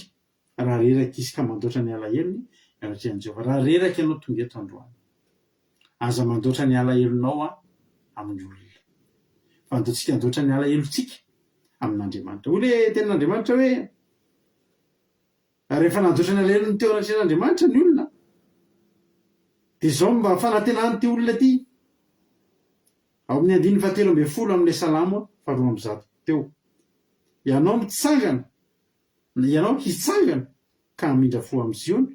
Raha reraka izy ka mandoatra ny alahelony eo anatrehan'i Jehovah. Raha reraka ianao tonga eto androany. Aza mandoatra ny alahelonao amin'ny olona. Fa andao tsika handoatra ny alahelontsika amin'Andriamanitra. Hoy ilay tenin'Andriamanitra hoe, rehefa nandoatra ny alahelony teo anatrehan'Andriamanitra ny olona, dia izao mba fanantenan'ity olona ity. Ao amin'ny andininy fahatelo ambinifolo amin'ilay salamo faharoa ambizato teo. Ianao mitsangana Ianao hitsangana ka hamindra fo amin'i Ziona,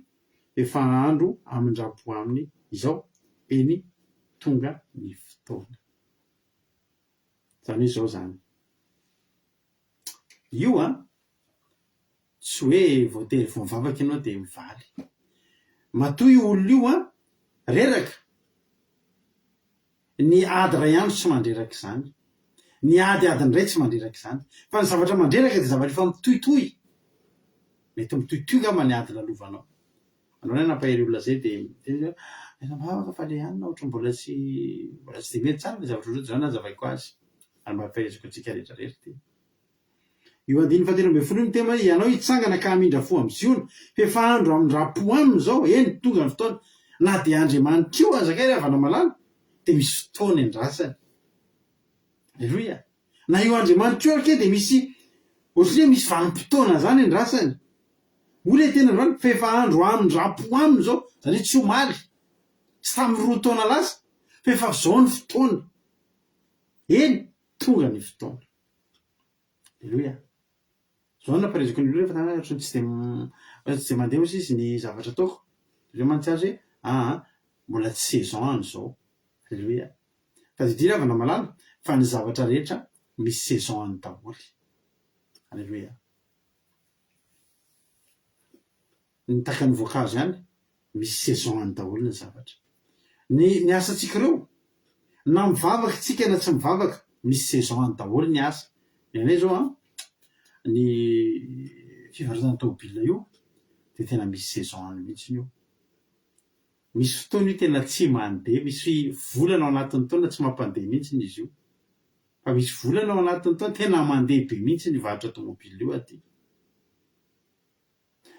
efa andro hamindram-po aminy izao, eny, tonga ny fotoana. Izany hoe izao izany. Io an, tsy hoe voatery vao mivavaka ianao dia mivaly. Matoa io olona io an, reraka, Ny ady iray andro tsy mandreraka izany. Ny ady adiny iray tsy mandreraka izany. Fa ny zavatra mandreraka dia zavatra efa mitohitohy. Mety mitohitohy angamba ny ady lalovanao. Androany aho nampahery olona izay dia niteny izy hoe, aza mivavaka fa ilay anona ohatran'ny mbola tsy mbola tsy dia mety tsara ilay zavatra ohatran'izany nazavaiko azy. Ary mba ampaherezako antsika rehetra rehetra ity. Io andininy fahatelo ambinifolo io miteny hoe, Ianao hitsangana ka hamindra fo amin'i Ziona, f'efa andro hamindram-po aminy izao, eny, tonga ny fotoana. Na dia Andriamanitra io aza kay ry havana malala, dia misy fotoana iandrasany. Aleloia! Na io Andriamanitra io ary kay dia misy, ohatran'ny hoe misy vanim-potoana izany iandrasany. Hoy ilay teny androany, f'efa andro hamindram-po aminy izao, izany hoe tsy omaly, tsy tamin'ny roa taona lasa, f'efa izao ny fotoana. Eny, tonga ny fotoana. Aleloia. Zao no nampareziko ny olona rehefa tany ohatran'ny tsy dia tsy dia mandeha ozy izy ny zavatra ataoko. Avy eo mantsy azy hoe aa mbola tsy saison an'izao. Aleloia. Tadidio ry havana malala fa ny zavatra rehetra misy saison-ny daholo. Aleloia. Ny tahaka ny voankazo ihany, misy saison-ny daholo ny zavatra. Ny ny asantsika ireo, na mivavaka isika na tsy mivavaka, misy saison-ny daholo ny asa. Ny anay izao an, ny fivarotana tômôbila io dia tena misy saison-ny mihitsy io. Misy fotoana io tena tsy mandeha, misy volana ao anatin'ny taona tsy mampandeha mihitsy izy io. Fa misy volana ao anatin'ny taona tena mandeha be mihitsy ny varotra tômôbila io aty.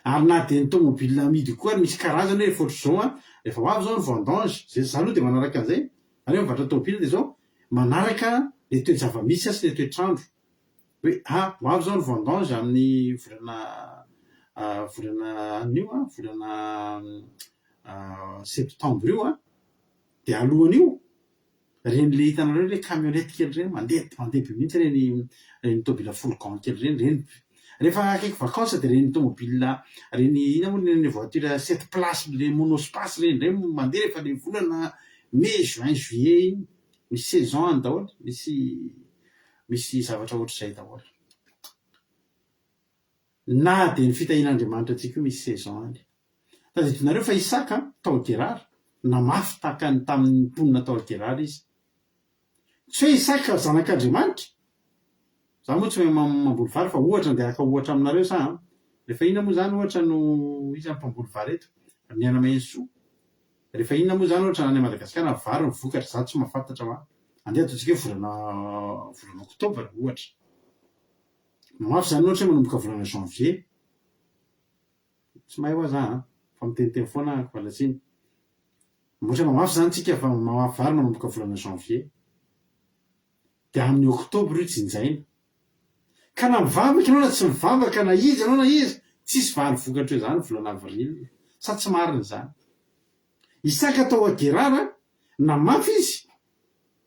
Ary na dia ny tomobile amidy io koa ary misy karazany hoe rehefa ohatr'izao an, rehefa ho avy izao ny vendange, zay za aloha dia manaraka an'izay, ary hoe mivarotra tomobile dia izao, manaraka le toe-java-misy aho sy le toetr'andro, hoe ah ho avy izao ny vendange amin'ny volana volana anio an, volana septembre io an, dia alohan'io Reny le hitanareo le camionnette kely reny mandeha mandeha be mihitsy reny reny tôbila fourgon kely reny reny rehefa akaiky vacances de reny tômôbila reny inona moa reny voiture sept places le monospace reny ndray mandeha rehefa le volana mai juin juillet iny misy saison any daholo misy misy zavatra ohatr'izay daholo na dia ny fitahian'Andriamanitra antsika io misy saison any. Tadidinareo fa Isaka, tao Gerara, namafy tahaka ny tamin'ny mponina tao Gerara izy. Tsy hoe Isaka zanak'Andriamanitra? Za moa tsy mahay mamboly vary fa ohatra andeha haka ohatra aminareo sa an? Rehefa inona moa izany ohatra no iza ny mpamboly vary eto? Ry Niaina Mahensoa. Rehefa inona moa izany ohatra any Madagasikara ny vary ny vokatra, za tsy mahafantatra hoa. Andeha ataontsika hoe volana volana oktobra ohatra. Mamafy izany ohatra hoe manomboka volana janvier. Tsy mahay hoa za an! Fa miteniteny foana aho miala tsiny. Ohatra mamafy izany tsika fa mamafy vary manomboka volana janvier. Dia amin'ny octobre io jinjaina. Ka na mivavaka ianao na tsy mivavaka na iza ianao na iza, tsisy vary vokatra eo izany volana avril. Sa tsy marina izany? Isaka tao a Gerara, namafy izy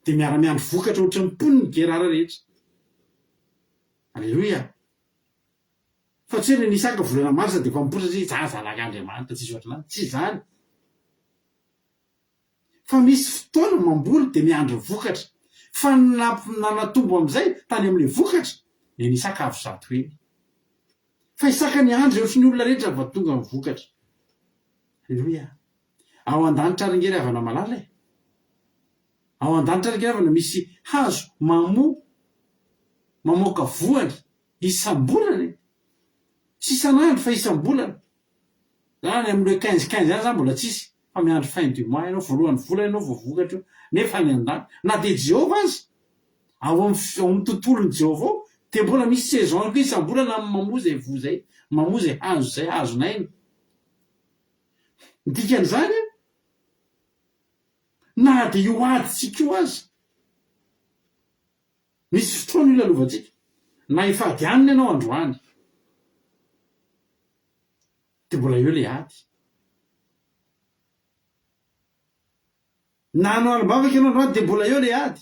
dia miara-miandry vokatra ohatran'ny mponin'i Gerara rehetra. Aleloia! Fa tsy hoe ny Isaka volana marsa dia efa mipoitra satria za zanak'Andriamanitra tsisy ohatran'ahy. Tsy izany. Fa misy fotoana mamboly dia miandry ny vokatra. Fa ny nanatombo amin'izay tany amin'ilay vokatra dia ny Isaka avo 100 heny. Fa Isaka niandry ohatry ny olona rehetra vao tonga ny vokatra. Aleloia. Ao an-danitra ary nge ry havana malala e. Ao an-danitra ary nge ry havana misy hazo mamoa mamoaka voany Isam-bolana e! Tsy isan'andro fa isam-bolana. Za any amin'ny le quinze quinze any za mbola tsisy fa miandry fin du mois ianao, voalohan'ny volana ianao vao vokatra io, nefa any an-danitra, na dia Jehovah aza, ao amin'ny ao amin'ny tontolon'i Jehovah ao dia mbola misy saison koa isam-bolana amin'ny mamoa izay voa izay, mamoa izay hazo izay, hazon'aina. Ny dikan'izany an, na dia io adintsika io aza, Misy fotoana io lalovantsika. Na hifady hanina ianao androany. Dia mbola eo ilay ady. Na hanao alim-bavaka ianao androany dia mbola eo ilay ady.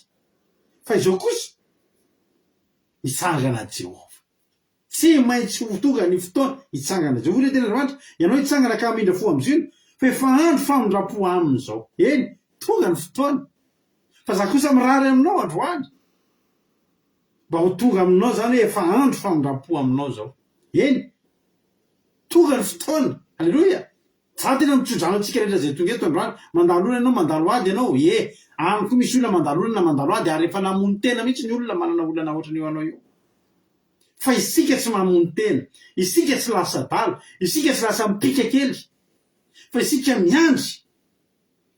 Fa izao kosa, hitsangana Jehovah. Tsy maintsy ho tonga ny fotoana hitsangana Jehovah. Hoy ilay tenin'Andriamanitra, Ianao hitsangana ka hamindra fo amin'i Ziona, fa efa andro famindram-po aminy izao. Eny, tonga ny fotoana. Fa za kosa mirary aminao androany, mba ho tonga aminao izany hoe efa andro famindram-po aminao izao. Eny, tonga ny fotoana. Aleloia! Za tena mitsodrano antsika rehetra izay tonga eto androany. Mandalo olana ianao, mandalo ady ianao. Ie, any koa misy olona mandalo olana, mandalo ady, ary efa namono tena mihitsy ny olona manana olana ohatran'io anao io. Fa isika tsy mamono tena, isika tsy lasa adala, isika tsy lasa mipika kely, fa isika miandry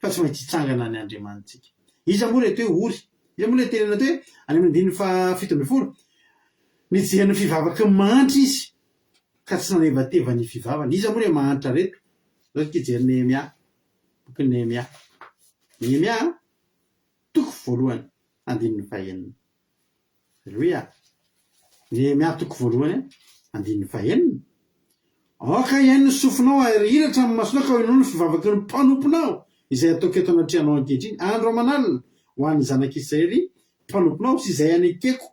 fa tsy maintsy hitsangana ny Andriamanitsika. Iza moa ireto hoe ory? Iza moa ilay tenenina teo hoe any amin'ny andininy faha 17, Nijery ny fivavaky ny mahantra izy ka tsy nanevateva ny fivavany. Iza moa ireo mahantra ireto? Zao isika hijery Nehemia, bokin'i Nehemia. Nehemia toko voalohany, andininy fahenina. Aleloia! Nehemia toko voalohany andininy fahenina, Aoka hihaino ny sofinao ary hihiratra ny masonao ka ho henoinao ny fivavaky ny mpanomponao izay ataoko eto anatrehanao ankehitriny, andro aman'alina, ho an'ny zanak'Israely mpanomponao sy izay anekeko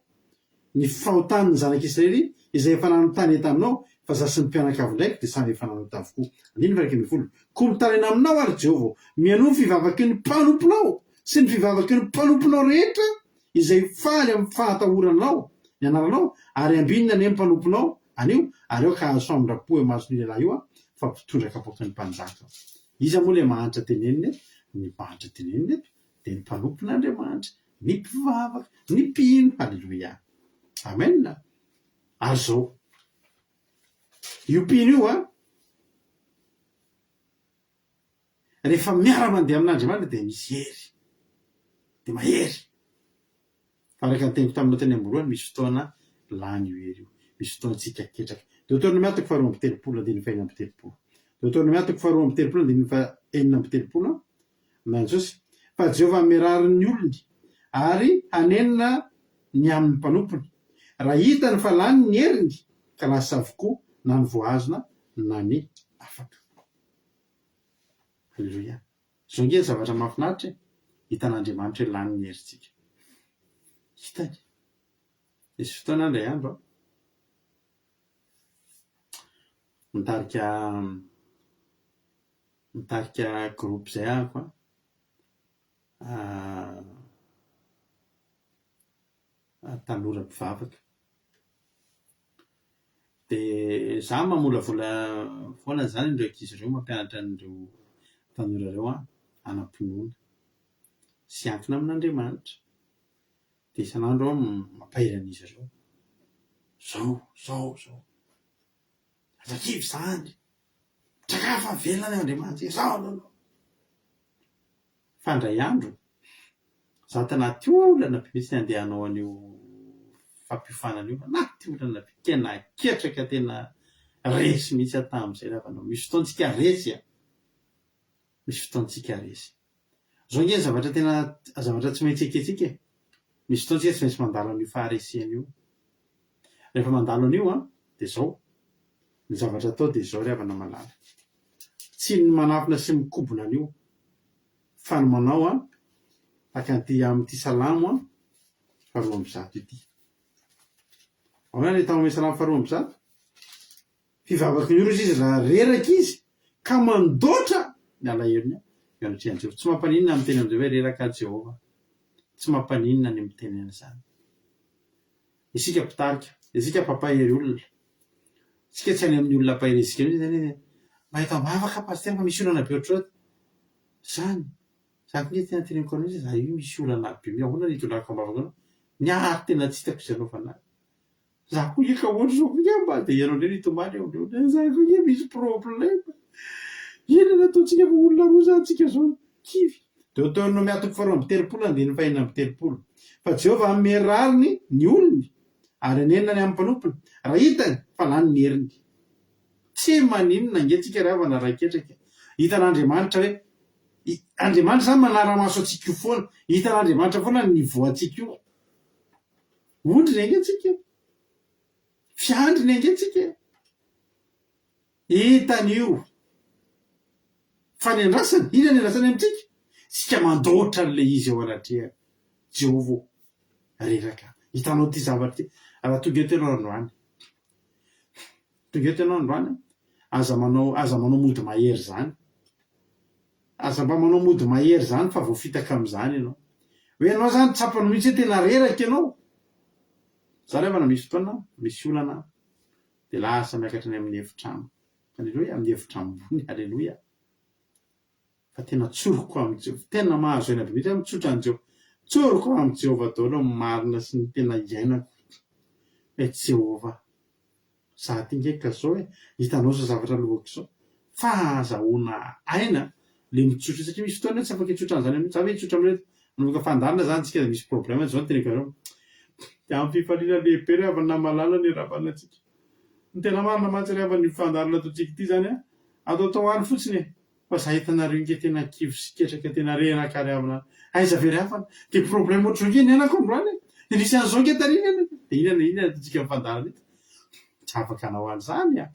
ny fahotan'ny zanak'Israely izay efa nanontany taminao, fa izaho sy ny mpianakavin-draiko dia samy efa nanota avokoa. Andininy faha-11, Koa mitaraina aminao aho, ry Jehovah ô, mihainoa ny fivavaky ny mpanomponao sy ny fivavaky ny mpanomponao rehetra izay faly amin'ny fahatahoranao ny anaranao, ary ambinina anie ny mpanomponao anio, ary aoka hahazo famindram-po eo imason'io lehilahy io aho. Fa mpitondra kapoaky ny mpanjaka aho. Iza moa ilay mahantra tenenina eto? Ny mahantra tenenina eto dia ny mpanompon'Andriamanitra, ny mpivavaka, ny mpino. Haleloia. Amen. Ary izao, io mpino io an, rehefa miara-mandeha amin'Andriamanitra dia misy hery, dia mahery. Fa araka ny teniko taminao teny am-boalohany, misy fotoana lany io hery io, misy fotoana tsika ketraka. Deoteronomia toko faharoa amby telopolo andininy fahenina amby telopolo. Deoteronomia toko faharoa amby telopolo andininy fahenina amby telopolo, Jesosy, fa Jehovah hanome rariny ny olony, ary hanenina ny amin'ny mpanompony, raha hitany fa lany ny heriny, ka lasa avokoa na ny voahazona na ny afaka. Haleloia. Izao ange ny zavatra mahafinaritra e! Hitan'Andriamanitra hoe lany ny herintsika. Hitany. Nisy fotoana aho indray andro an, nitarika nitarika groupe izay ahako an, tanora mpivavaka. Dia za mamolavola foana izany ireo ankizy ireo, mampianatra an'ireo tanora ireo aho hanam-pinoana sy hiankina amin'Andriamanitra. Dia isan'andro aho mampahery an'izy ireo, zao, zao, zao. Aza kivy izany, mitrakà fa velona ny Andriamanitsika, zao, zao, zao. Fa indray andro, za tanaty olana be mihitsy andeha hanao an'io fampiofanana io, anaty olana be, tena ketraka, tena resy mihitsy aho tamin'izay ry havana ô. Misy fotoan-tsika resy a! Misy fotoan-tsika resy. Izao ange ny zavatra tena, zavatra tsy maintsy ekentsika e! Misy fotoan-tsika tsy maintsy mandalo an'io faharesena io. Rehefa mandalo an'io an, dia izao, ny zavatra atao dia izao ry havana malala. Tsy ny manafina sy mikobona an'io, fa ny manao an, tahaka an'ity amin'ity salamo an, faharoa 102 ity. Ahoana ny atao amin'ny salamo faharoa 102? Fivavaky ny ora izy raha reraka izy ka mandoatra ny alahelony eo anatrehan'i Jehovah. Tsy mampaninona ny miteny amin'i Jehovah hoe reraka aho Jehovah. Tsy mampaninona ny miteny an'izany. Isika mpitarika, isika mpampahery olona. Isika tsy any amin'ny olona ampaherezika mihitsy izany hoe mba eto am-bavaka pasitera fa misy olana be ohatr'izao. Izany, za koa nge tena teneniko anao mihitsy za io misy olana be mihitsy, ahoana no hitondrako am-bavaka anao? Ny ahy ary tena tsy hitako izay anaovana azy. Za koa nge ka ohatr'izao koa nge mba dia ianao indray no hitomany eo ambony za koa nge misy problème. Inona no ataontsika fa olona roa zany tsika zao kivy. Deoteronomia toko faharoa amby telopolo andininy fahenina amby telopolo Fa Jehovah hanome rariny ny olony, ary hanenina ny amin'ny mpanompony, raha hitany fa lany ny heriny. Tsy maninona ange tsika ry havana raha ketraka e. Hitan'Andriamanitra hoe, Andriamanitra izany manara-maso antsika io foana. Hitan'Andriamanitra foana ny niveau antsika io. Ondriny ange tsika e. Fiandriny ange tsika e. Hitany io. Fa ny andrasany, inona ny andrasany amintsika? Isika mandoatra an'ilay izy eo anatrehany. Jehovah ô, reraka. Hitanao ity zavatra ity. Raha tonga eto ianao androany, tonga eto ianao androany, aza manao, aza manao mody mahery izany. Aza mba manao mody mahery izany fa voafitaka amin'izany ianao. Hoe ianao izany tsapany mihitsy hoe tena reraka ianao. Za ry havana misy fotoana, misy olana dia lasa miakatra any amin'ny efitrano. Aleloia, amin'ny efitra ambony, aleloia. Fa tena tsoriko amin'i Jehovah, tena mahazo aina be mihitsy aho mitsotra an'i Jehovah. Tsoriko amin'i Jehovah daholo ny marina sy ny tena iainako. Hoe Jehovah, za ty nge ka zao e, hitanao zao zavatra aloako zao. Fa ahazahoana aina le mitsotra satria misy fotoana tsy afaka hitsotra an'izany mihitsy. Za ve hitsotra amin'ireo manomboka fandaharana zany tsika dia misy problème zao ny teneniko anareo. Dia amin'ny fifaliana lehibe ry havana malala ny hiarahabana antsika. Ny tena marina mantsy ry havana io fandaharana ataontsika ity zany an, ataotao any fotsiny e, fa za hitanareo nge tena kivy sy ketraka tena reraka ry havana an, aiza ve ry havana, dia problème ohatr'izao nge niainako androany e, dia nisy an'izao nge tary iny an, dia inona inona ataontsika amin'ny fandaharana eto, tsy afaka hanao an'izany an.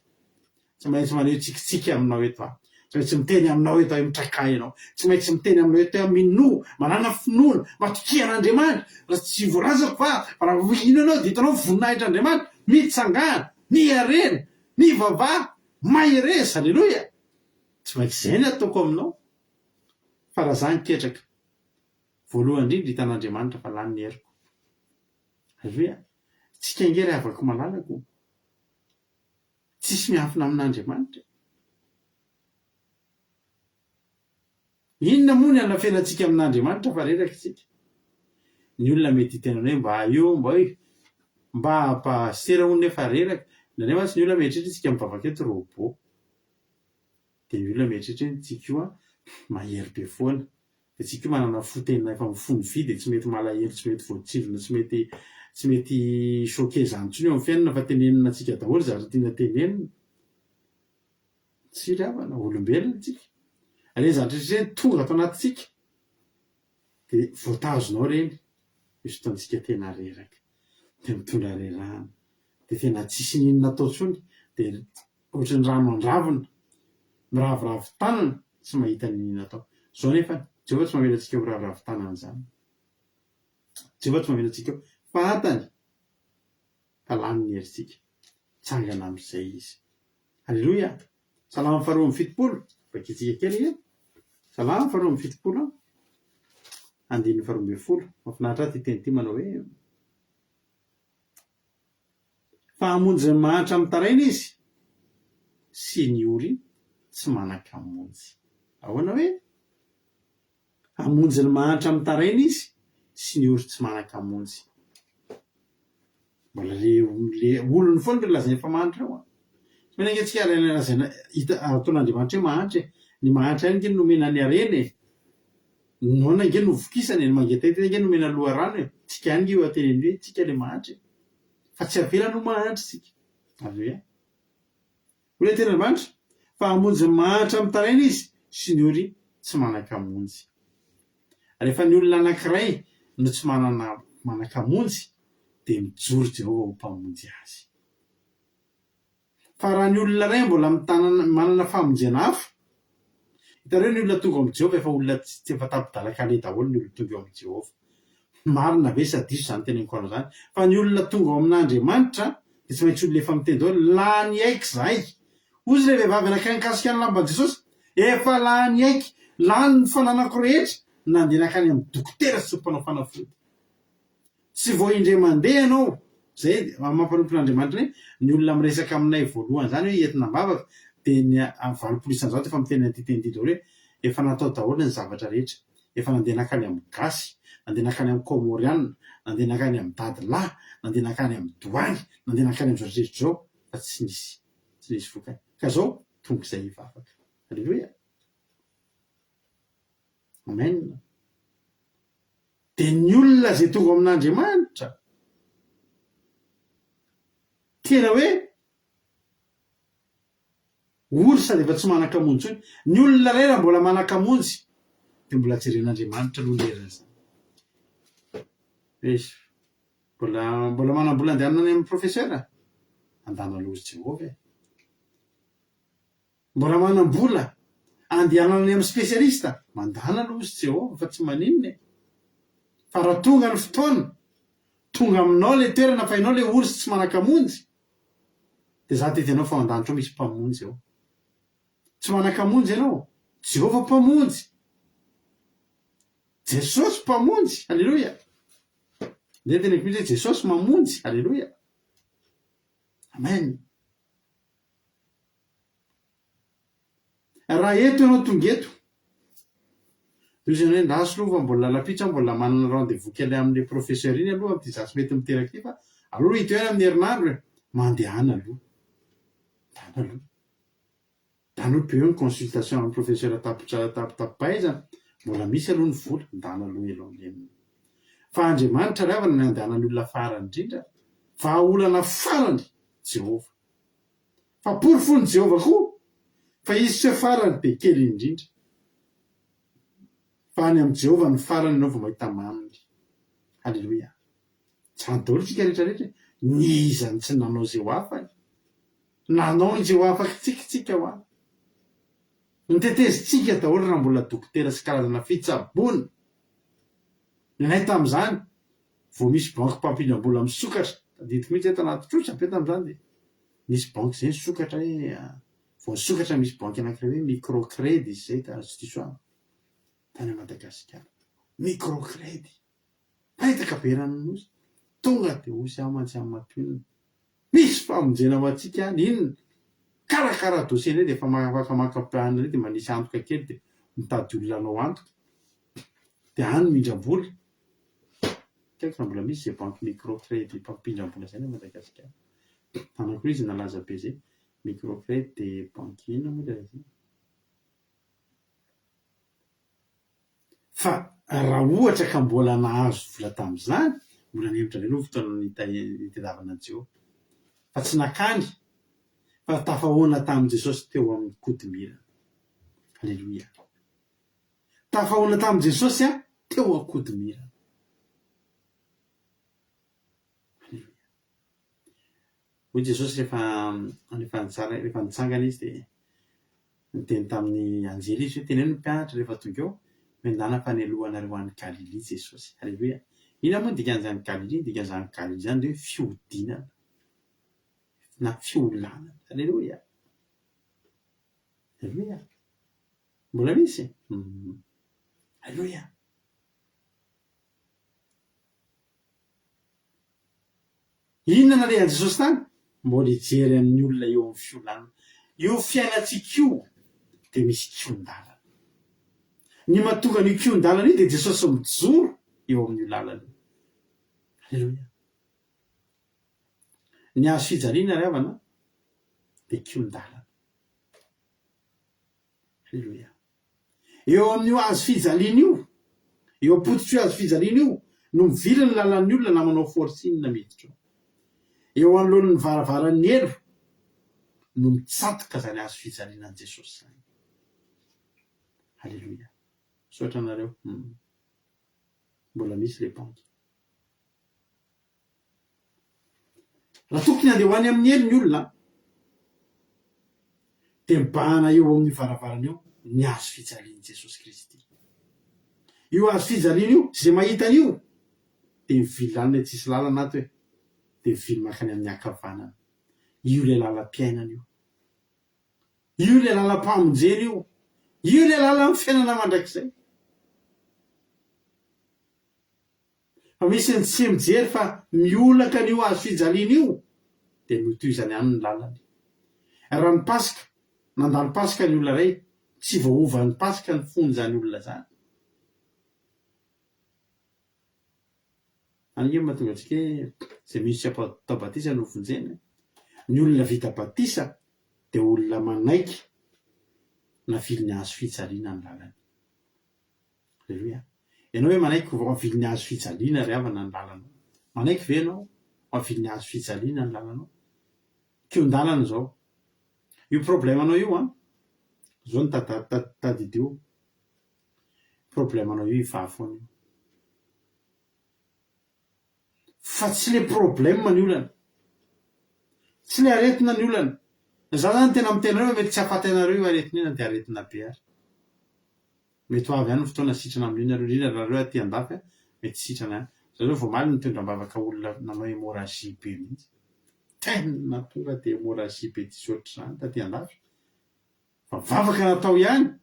Tsy maintsy maneho tsikitsiky aminao eto aho. Tsy maintsy miteny aminao eto aho hoe mitrakà ianao. Tsy maintsy miteny aminao eto aho minoa, manàna finoana, matokia an'Andriamanitra. Raha tsy voalazako fa raha mino ianao dia hitanao ny voninahitr'Andriamanitra. Mitsangàna, miharena, mivavaha, mahereza. Aleloia! Tsy maintsy izay ny ataoko aminao. Fa raha izaho niketraka, voalohany indrindra hitan'Andriamanitra fa lany ny heriko. Aleloia! Tsika ange ry havako malalako. Tsisy miafina amin'Andriamanitra e. Inona moa ny hanafenantsika amin'Andriamanitra fa reraka isika? Ny olona mety hiteny hoe mba io, mba io, mba pasitera hono nefa reraka. Indraindray mantsy ny olona mieritreritra isika mivavaka eto robot. Dia ny olona mieritreritra hoe tsika io an, mahery be foana. Dia tsika io manana fo tena efa mifono vy dia tsy mety malahelo, tsy mety voatsindrona, tsy mety tsy mety choqué izany intsony eo amin'ny fiainana fa tenenina antsika daholo zavatra tiana tenenina. Tsy ry havana, olombelona tsika. Ireny zavatra rehetra ireny tonga ato anatintsika dia voatazona ao ireny, misy fotoana tsika tena reraka, dia mitondra rerahana, dia tena tsisy n'inona atao intsony, dia ohatran'ny rano an-dravina, miraviravy tanana, tsy mahita n'inona atao. Izao nefa, Jehovah tsy mamela antsika ho raviravy tanana izany. Jehovah tsy mamela antsika ho fantany fa lany ny herintsika. Tsangana amin'izay izy. Aleloia! Salamo faharoa amby 70, vakintsika kely anie. Salamo faharoa amby 70, andininy faharoa ambin'ny folo. Mahafinaritra ahy ity teny ity manao hoe, Fa hamonjy ny mahantra mitaraina izy, sy ny ory tsy manan-kamonjy. Ahoana hoe? Hamonjy ny mahantra mitaraina izy sy ny ory tsy manan-kamonjy. Mbola le le olony foana ireo lazainy fa mahantra ireo an. Tsy maninona ange tsika raha lazaina hita ataon'Andriamanitra hoe mahantra e. Ny mahantra ihany ange no nomena ny harena e. Ny noana ange no vokisana e, ny mangetaheta ange nomena loharano e. Tsika ihany ange io ateneniny hoe tsika le mahantra e. Fa tsy avelany ho mahantra isika. Aleloia. Hoy ilay tenin'Andriamanitra, Fa hamonjy ny mahantra mitaraina Izy, sy ny ory tsy manan-kamonjy. Rehefa ny olona anankiray no tsy manana manan-kamonjy, dia mijoro Jehovah ho Mpamonjy azy. Fa raha ny olona iray mbola mitanana manana famonjena hafa, hitanareo ny olona tonga ao amin'i Jehovah efa olona tsy efa tapi-dalan-kaleha daholo ny olona tonga eo amin'i Jehovah. Marina ve sa diso izany teneniko anao izany? Fa ny olona tonga ao amin'Andriamanitra dia tsy maintsy olona efa miteny daholo, lany aiky izahay. Hoy ilay vehivavy anankiray nikasika ny lamban'i Jesosy, efa lany aiky, lany ny fananako rehetra, nandeha nankany amin'ny dokotera sy mpanao fanafody. Tsy vao indray mandeha ianao, izay amin'ny maha mpanompon'Andriamanitra anay, ny olona miresaka aminay voalohany izany hoe entina am-bavaka dia ny 80% efa miteny an'ity teny ity daholo hoe efa natao daholo ny zavatra rehetra. Efa nandeha nankany amin'ny gasy, nandeha nankany amin'ny kômôrianina, nandeha nankany amin'ny dadilahy, nandeha nankany amin'ny doany, nandeha nankany amin'izao rehetra izao fa tsy nisy, tsy nisy vokany. Ka izao, tonga izay hivavaka. Aleloia! Amen! Dia ny olona izay tonga ao amin'Andriamanitra, tena hoe Ory sady efa tsy manan-kamonjy intsony. Ny olona iray raha mbola manan-kamonjy dia mbola jeren'Andriamanitra aloha ny herin'izany. Eish. Mbola mbola manam-bola andehanana any amin'ny professeur? Andana aloha ry Jehovah e. Mbola manam-bola andehanana any amin'ny spécialiste? Mandana aloha ry Jehovah fa tsy maninona e. Fa raha tonga ny fotoana, tonga aminao ilay toerana fa ianao ilay ory sy tsy manan-kamonjy, Dia za didy anao fa ao an-danitra ao misy Mpamonjy ao. Tsy manan-kamonjy ianao. Jehovah Mpamonjy. Jesosy Mpamonjy. Aleloia. Ndeha teneniko mihitsy hoe Jesosy mamonjy. Aleloia. Amen. Raha eto ianao tonga eto, dia hoy izy hoe ndraso aloha fa mbola lapitso aho mbola manana rendez-vous kely amin'ilay professeur iny aloha amin'ity za tsy mety miteraka ity fa aleo aloha hita eo ihany amin'ny herinandro e. Mandehana aloha. Mandehana aloha. Ndana aloha be eo ny consultation amin'ny professeur tapitra tapitapi-pahaizana, mbola misy aloha ny vola, ndana aloha elo amin'iny. Fa Andriamanitra ry havana ny andehanan'ny olona farany indrindra, vahaolana farany, Jehovah. Fa porofon'i Jehovah koa fa izy tsy hoe farany dia kely indrindra. Fa any amin'i Jehovah no farany ianao vao mahita maminy. Haleloia. Izany daholo isika rehetra rehetra e. N'iza no tsy nanao izay ho afany? Nanao izay ho afakitsika isika hoa. Notetezintsika daholo raha mbola dokotera sy karazana fitsaboana. Ny anay tamin'izany, vao misy banky mpampindram-bola misokatra, tadidiko mihitsy eto anaty trosa be tamin'izany dia nisy banky izay nisokatra hoe vao nisokatra misy banky anankiray hoe microcred izy izay raha tsy diso aho tany Madagasikara. Microcred. Paritaka be eran'ny nosy. Tonga dia hoy aho mantsy amin'ny mampionona. Misy famonjena ho antsika any, inona? Karakara dossier indray dia efa afaka maka plan indray dia manisy antoka kely dia. Mitady olona hanao antoka. Dia any mindram-bola. Tsy haiko raha mbola misy izay banky micro crédit mpampindram-bola izay any Madagasikara. Anankiroa izy nalaza be izay, micro crédit dia banky inona moa ilay izy? Fa raha ohatra ka mbola nahazo vola tamin'izany, mbola nihemotra indray aloha ny fotoana nitadiavana an'i Jehovah. Fa tsy nakany, fa tafahoana tamin'i Jesosy teo amin'ny kodimirana. Aleloia. Tafahoana tamin'i Jesosy aho teo an-kodimirana. Aleloia. Hoy Jesosy rehefa rehefa nitsara rehefa nitsangana izy dia niteny tamin'ny anjely izy hoe teneno ny mpianatra rehefa tonga eo miandàna fa nialoha anareo any Galilia Jesosy. Aleloia. Inona moa ny dikan'izany Galilia? Ny dikan'izany Galilia izany dia hoe fihodinana na fiolanana. Aleloia. Aleloia. Mbola misy? Hum. Aleloia. Inona nalehan'i Jesosy tany? Mbola hijery an'ny olona eo amin'ny fiolanana. Io fiainantsika io dia misy kihon-dalana. Ny mahatonga an'io kihon-dalana io dia Jesosy mijoro eo amin'io lalana io. Aleloia. Ny hazo fijaliana ry havana dia kihon-dalana. Aleloia. Eo amin'io hazo fijaliana io, eo am-pototr'io hazo fijaliana io, no mivily ny lalan'ny olona na manao forcing miditra ao. Eo anoloan'ny varavaran'ny helo no mitsatoka izany hazo fijaliana an'i Jesosy izany. Aleloia. Misaotra anareo. Mbola misy le banky. Raha tokony handeha ho any amin'ny helo ny olona, dia mibahana eo amin'io varavarana io ny hazo fijalian'i Jesosy Kristy. Io hazo fijaliana io, izay mahita an'io, dia mivily lalana e, tsisy lalana ato e, dia mivily mankany amin'ny ankavanana. Io ilay lalam-piainana io. Io ilay lalam-pamonjena io. Io ilay lalan'ny fiainana mandrakizay. Fa misy ny tsy mijery fa miolaka an'io hazo fijaliana io dia notohizany ihany ny lalany. Raha ny Paska, nandalo Paska ny olona iray, tsy voaovan'ny Paska ny fon'izany olona izany. Any ange no mahatonga antsika hoe izay mino sy atao batisa no vonjena e. Ny olona vita batisa dia olona manaiky navilin'ny hazo fijaliana ny lalany. Aleloia. Ianao ve manaiky ho voavilin'ny hazo fijaliana ry havana ny lalanao? Manaiky ve ianao ho voavilin'ny hazo fijaliana ny lalanao? Kihon-dalana izao. Io problème-nao io an, izao no tadidio, problème-nao io hivaha foana io. Fa tsy le problème ny olana. Tsy le aretina ny olana. Za zany tena miteny anareo fa mety tsy hahafaty anareo io aretina io na dia aretina be ary. Mety ho avy ihany ny fotoana sitrana amin'io nareo, indrindra nareo aty andafy a, mety sitrana ihany. Za zao vao omaly nitondra am-bavaka olona nanao hémorragie be mihitsy. Tena tonga dia hémorragie be tsisy ohatr'izany taty andafy. Fa vavaka natao ihany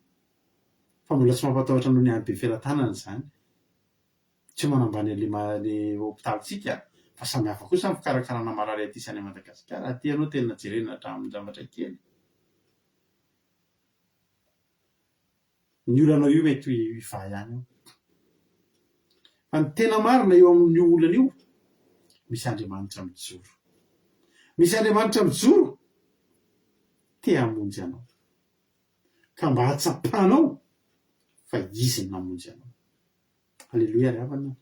fa mbola tsy mampatahotra noho ny any Befelatanana izany. Tsy manambany an'le le hopitalintsika fa samy hafa kosa ny fikarakarana marary aty sy any Madagasikara. Aty ianao tena jerena hatramin'ny zavatra kely. Ny olanao io mety hivaha ihany io. Fa ny tena marina eo amin'io olana io, misy Andriamanitra mijoro. Misy Andriamanitra mijoro te hamonjy anao. Ka mba hahatsapanao fa Izy no namonjy anao. Aleloia ry havana.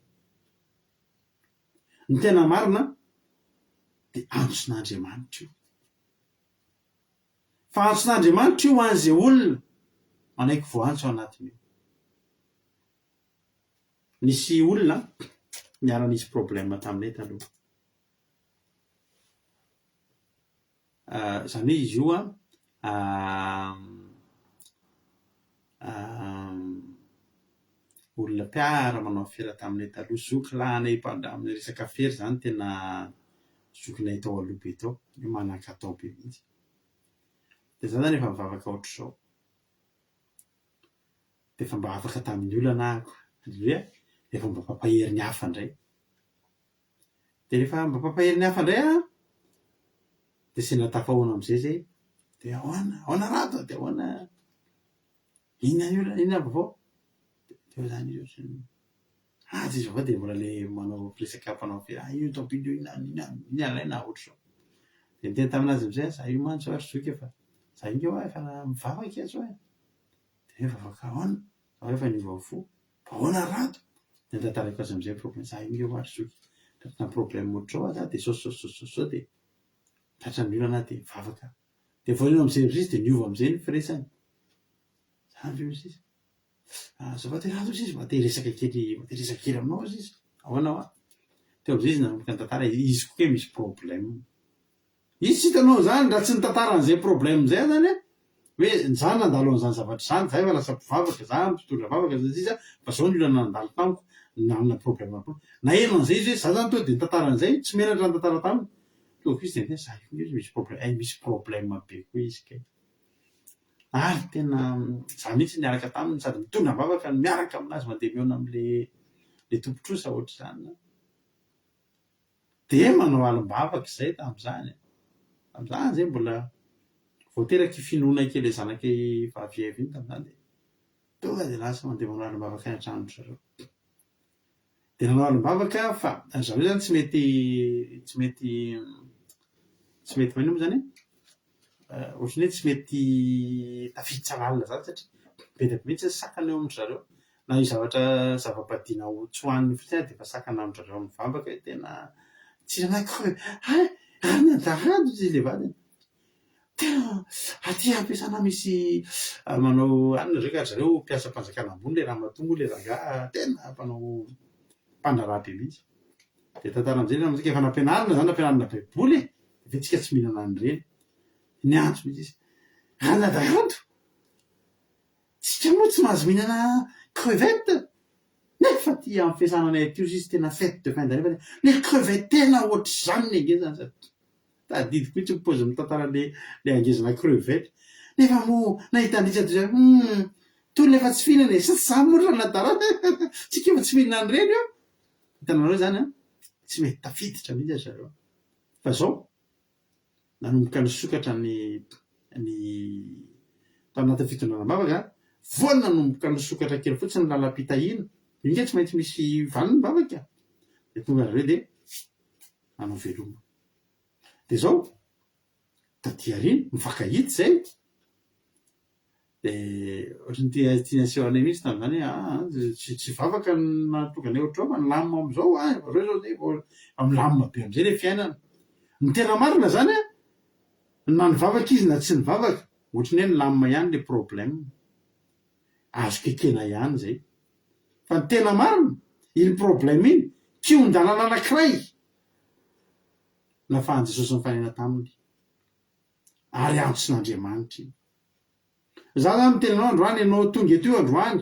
Ny tena marina dia antson'Andriamanitra io. Fa antson'Andriamanitra io ho an'izay olona manaiky voantso ao anatin'io. Nisy olona niara-nisy problème taminay taloha. Izany hoe izy io an, olona mpiara manao afera taminay taloha, zoky lahinay amin'ny resaka afera izany tena zokinay tao aloha be tao, hoe manan-katao be mihitsy. Dia izaho izany efa mivavaka ohatr'izao. Dia efa mba afaka tamin'ny olana aho, aleloia, dia efa mba mpampahery ny hafa indray. Dia rehefa mba mpampahery ny hafa indray aho, dia sendra tafahoana amin'izay izay, dia ahoana, ahoana Rado, dia ahoana. Inona ny olana, inona ny vaovao? Dia teo izany izy ohatran'ny, ah tsisy vaovao dia mbola le manao resaka mpanao afera, ah io tompony io inona inona inona alaina ohatr'izao. Dia niteny tamin'azy amin'izay aho, za io mantsy ho'a ry zoky efa, za io nge ho'a efa mivavaka e zao e. Dia hoe vavaka ahoana? Za efa niova fo. Fa ahoana ry Rado? Dia notantaraiko azy amin'izay ny problème, za io nge ho'a ry zoky, tratran'ny problème ohatr'izao aho za dia zao sy zao sy zao sy zao dia tratran'ny olana aho dia mivavaka aho. Dia vao niova amin'izay izy dia niova amin'izay ny firesany. Zany ve hoy izy? Azafady Rado hoy izy, mba te hiresaka kely, mba te hiresaka kely aminao hoy izy. Ahoana hoa? Teo amin'izay izy nanomboka nitantara, izy koa kay misy problème. Izy tsy hitanao izany, raha tsy nitantara an'izay problème izay aho izany an, hoe za nandalo an'izany zavatra izany, za efa lasa mpivavaka, za mpitondra vavaka sy ny sisa, fa zao ny olana nandalo tamiko, nanana problème koa. Naheno an'izay izy hoe za zany tonga dia nitantara an'izay, tsy menatra nitantara taminy. Tonga koa izy dia niteny, za io nge misy problème, hay misy problème be koa izy kay. Ary tena za mihitsy niaraka taminy sady mitondra am-bavaka no miaraka aminazy mandeha mihaona amle le tompon-trosa ohatr'izany zany. Dia manao alim-bavaka izay tamin'izany e. Tamin'izany izay mbola vao teraka i Finoana kely ilay zanak'i Vaviaivo iny tamin'izany dia tonga dia lasa mandeha manao alim-bavaka any an-tranon-dry zareo. Dia nanao alim-bavaka aho fa ry zareo izany tsy mety tsy mety tsy mety maninona moa izany e? Ohatran'ny hoe tsy mety tafiditra lalina izany satria be dia be mihitsy ny sakana eo amin-dry zareo. Na io zavatra zava-badiana ho tsy hohaniny fotsiny ary dia efa sakana amin-dry zareo amin'ny vavaka hoe tena tsy nanaiky hoe hay! Ary nanjary izy ilay vadiny. Tena aty am-piasana misy manao anona zareo ka ry zareo mpiasam-panjakana ambony ilay ramatoa moa ilay rangahy tena mpanao mpandraharaha be mihitsy. Dia tantara amin'izay ilay ramatoa ka efa nampianarina izany, nampianarina baiboly e! Ve tsika tsy mihinana an'ireny? Niantso mihitsy izy, Ranadahy tsika moa tsy mahazo mihinana crevette? Nefa aty amin'ny fiasana anay aty ozy izy tena fête de fin d'année fa ilay crevette tena ohatr'izany ny angezany sady Tadidiko mihitsy ny paoziny mitantara le le hangezana crevette. Nefa moa nahita an'i Richard izy hoe humm tolona efa tsy fihinana e, sa tsy zany moa ry ranadala tsika efa tsy mihinana an'ireny io. Hitanareo izany an, tsy mety tafiditra mihitsy ry zareo. Fa zao, nanomboka nisokatra ny ny tao anatin'ny fitondrana am-bavaka, vao nanomboka nisokatra kely fotsiny ny lalam-pitahiana, io nge tsy maintsy misy valiny ny vavaka, dia tonga ry zareo dia nanao veloma. Dia izao, taty aoriana, mifankahita izay, dia ohatran'ny tia tiany aseho anay mihitsy tamin'izany hoe aa tsy tsy vavaka no nahatonga anay ohatr'izao fa nilamina amin'izao an, efa ireo izao dia efa milamina be amin'izay ilay fiainana. Ny tena marina izany an, na nivavaka izy na tsy nivavaka, ohatran'ny hoe nilamina ihany ilay problème. Azoko ekena ihany izay. Fa ny tena marina, iny problème iny, kihon-dalana anankiray nafahan'i Jesosy nifanena taminy, ary antson'Andriamanitra iny. Za zany miteny anao androany, ianao tonga eto io androany,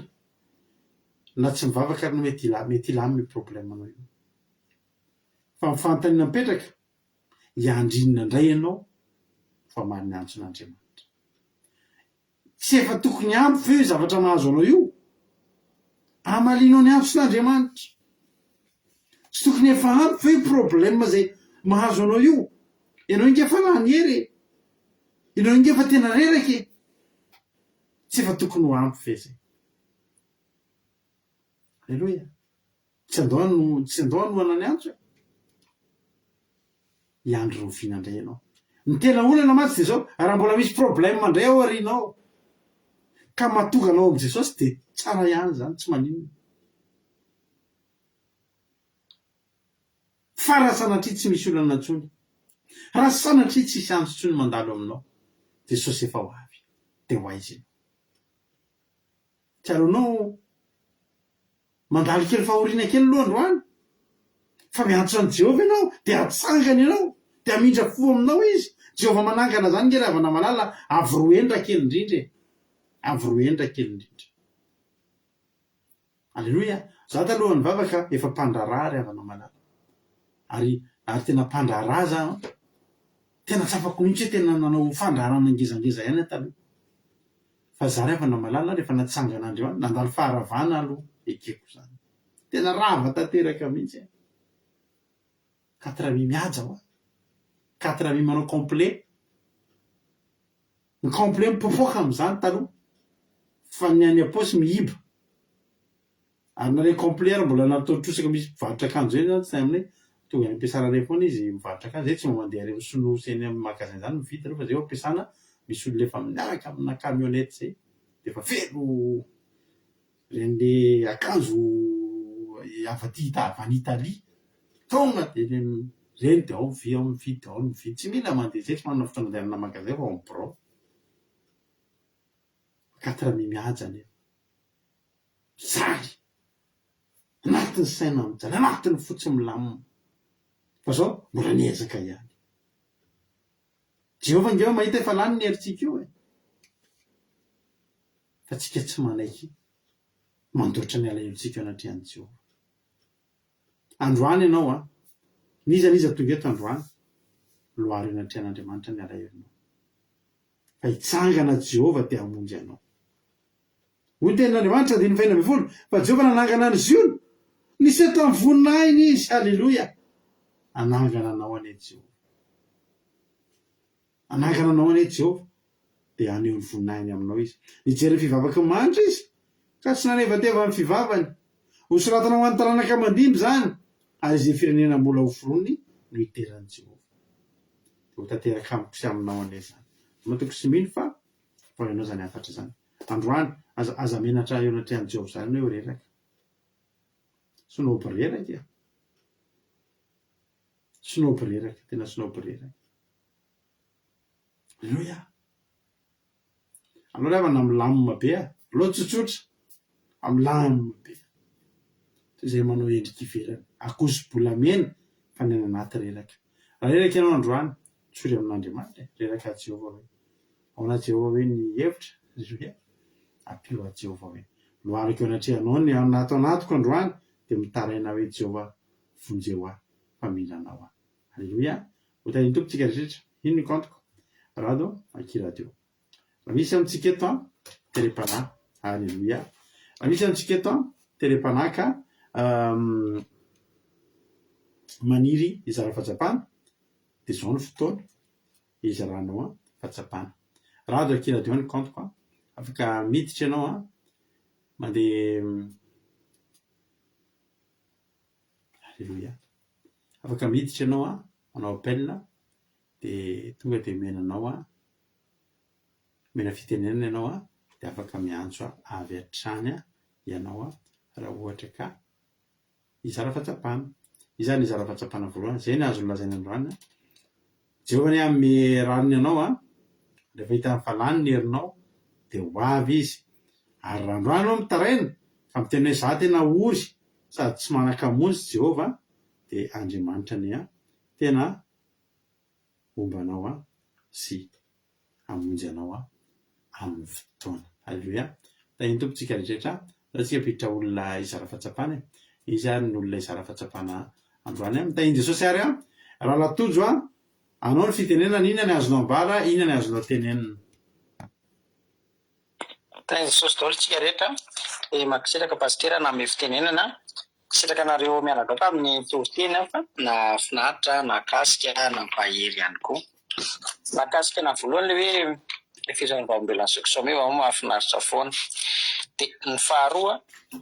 na tsy mivavaka ary no mety hila- mety hilamina io problème anao io. Fa ny fanontaniana mipetraka, hiandry inona indray ianao vao hamaly ny antson'Andriamanitra? Tsy efa tokony ampy ve io zavatra mahazo anao io? Hamalianao ny antson'Andriamanitra. Tsy tokony efa ampy ve io problème izay mahazo anao io? Ianao ingahy efa lany hery e! Ianao ingahy efa tena reraka e! Tsy efa tokony ho ampy ve izay? Aleloia! Tsy andao hano, tsy andao hanohana ny antso e! Hiandry rahoviana indray ianao? Ny tena olana mantsy dia izao, raha mbola misy problème indray ao aoriana ao, ka mahatonga anao amin'i Jesosy dia tsara ihany izany, tsy maninona. Fa raha sanatria tsy misy olana intsony, raha sanatria tsisy antso intsony mandalo aminao, Jesosy efa ho avy, dia ho aiza ianao? Tsaroanao Mandalo kely fahoriana kely aloha androany, fa miantso an'i Jehovah ianao, dia hatsangany ianao, dia hamindra fo aminao izy. Jehovah manangana izany nge ry havana malala, avo roa heny raha kely indrindra e! Avo roa heny raha kely indrindra. Aleloia! Za taloha nivavaka efa mpandraharaha ry havana malala. Ary ary tena mpandraharaha za an! Tena tsapako mihitsy hoe tena nanao fandraharahana ngezangeza ihany aho taloha. Fa za ry havana malala rehefa natsangan'Andriamanitra, nandalo faharavana aloha, ekeko izany. Tena rava tanteraka mihitsy e. Quatre amis mihaja hoa. Quatre amis manao complet. Ny complet mipopoka amin'izany taloha. Fa ny any am-paosy miiba. Ary na ilay complet ary mbola natao trosaka misy mpivarotra akanjo ireny zany tsy amin'ny hoe tonga any am-piasana ireny foana izy mivarotra akanjo, zay tsy mba mandeha any amin'ny sinoa sy any amin'ny magasin zany mividy aloha fa zay eo am-piasana misy olona efa miaraka amina camionnette zay dia efa feno ireny le akanjo avy aty avy any Italie tonga dia ireny ireny dia ao mividy ao mividy ao mividy, tsy mila mandeha zay tsy manana fotoana andehanana magasin fa ao amin'ny birao. Quatre mihaja anefa. Mijaly. Anatin'ny saina mijaly, anatin'ny fo tsy milamina. Fa zao, mbola niezaka ihany. Jehovah ange mahita efa lany ny herintsika io e. Fa tsika tsy manaiky mandoatra ny alahelontsika eo anatrehan'i Jehovah. Androany ianao an, n'iza n'iza tonga eto androany, loaro eo anatrehan'Andriamanitra ny alahelonao. Fa hitsangana Jehovah dia hamonjy anao. Hoy ny tenin'Andriamanitra, andininy fahenina ambin'ny folo, Fa Jehovah nanangana an'i Ziona, niseho tamin'ny voninahiny izy. Haleloia! Hanangana anao anie Jehovah. Hanangana anao anie Jehovah, dia haneho ny voninahiny aminao izy. Nijery ny fivavaky ny mahantra izy, ka tsy nanevateva ny fivavany. Hosoratana ho an'ny taranaka mandimby izany, ary izay firenena mbola hoforoniny no hidera an'i Jehovah. Dia ho tanteraka amiko sy aminao anie izany. Matoky sy mino fa voarainao izany hafatra izany. Androany, aza, aza menatra eo anatrehan'i Jehovah izany hoe reraka. Snob reraka e. Snob reraka, tena snob reraka. Aleloia. Aleo ry havana milamina be a. Aleo tsotsotra fa milamina be. Toy izay manao endrika ivelany. Akoso-bolamena fa ny any anaty reraka. Raha reraka ianao androany, tsory amin'Andriamanitra e. Reraka Jehovah hoe. Ahoana Jehovah hoe ny hevitra? Aleloia. Ampio aho Jehovah hoe. Loharako eo anatrehanao ny anato anatiko androany dia mitaraina hoe Jehovah vonjeo ahy fa mila anao aho. Aleloia. Ho tahin'ny Tompo tsika rehetra. Ino ny kaontiko? Rado akia radio. Raha misy amintsika eto an, terem-panahy. Aleloia. Raha misy amintsika eto an, terem-panahy ka maniry hizara fahatsapana dia izao no fotoana hizaranao fahatsapana. Rado akia radio ny kaontiko an. Afaka miditra ianao an, mandeha Aleloia. Afaka miditra ianao an, manao appel dia tonga dia omena anao an, omena fitenenana ianao an, dia afaka miantso avy hatrany ianao an, raha ohatra ka hizara fahatsapana. Iza no hizara fahatsapana voalohany? Izay no azo lazaina androany an. Jehovah anie hanome rariny anao an, rehefa hitany fa lany ny herinao dia ho avy izy. Ary raha androany ianao mitaraina ka miteny hoe za tena ory sady tsy manan-kamonjy Jehovah dia Andriamanitra anie an tena homba anao an sy hamonjy anao an amin'ny fotoana. Aleloia. Tahin'ny Tompo tsika rehetra. Aleo tsika hampiditra olona hizara fahatsapana e. Iza ary ny olona hizara fahatsapana androany an? Tahin'i Jesosy ary an. Rahalahy Tojo an, anao ny fitenenana, inona ny azonao ambara, inona ny azonao tenenina? Tahin'i Jesosy daholo tsika rehetra. Dia mankasitraka Pasitera nanome fitenenana. Sitraka anareo mianadahy tamin'ny toriteny aho fa nahafinaritra, nahakasika, nampahery ihany koa. Nahakasika anahy voalohany ilay hoe ilay fihetsiky ny vavolombelon'ny zoky Soamiva moa mahafinaritra foana. Dia ny faharoa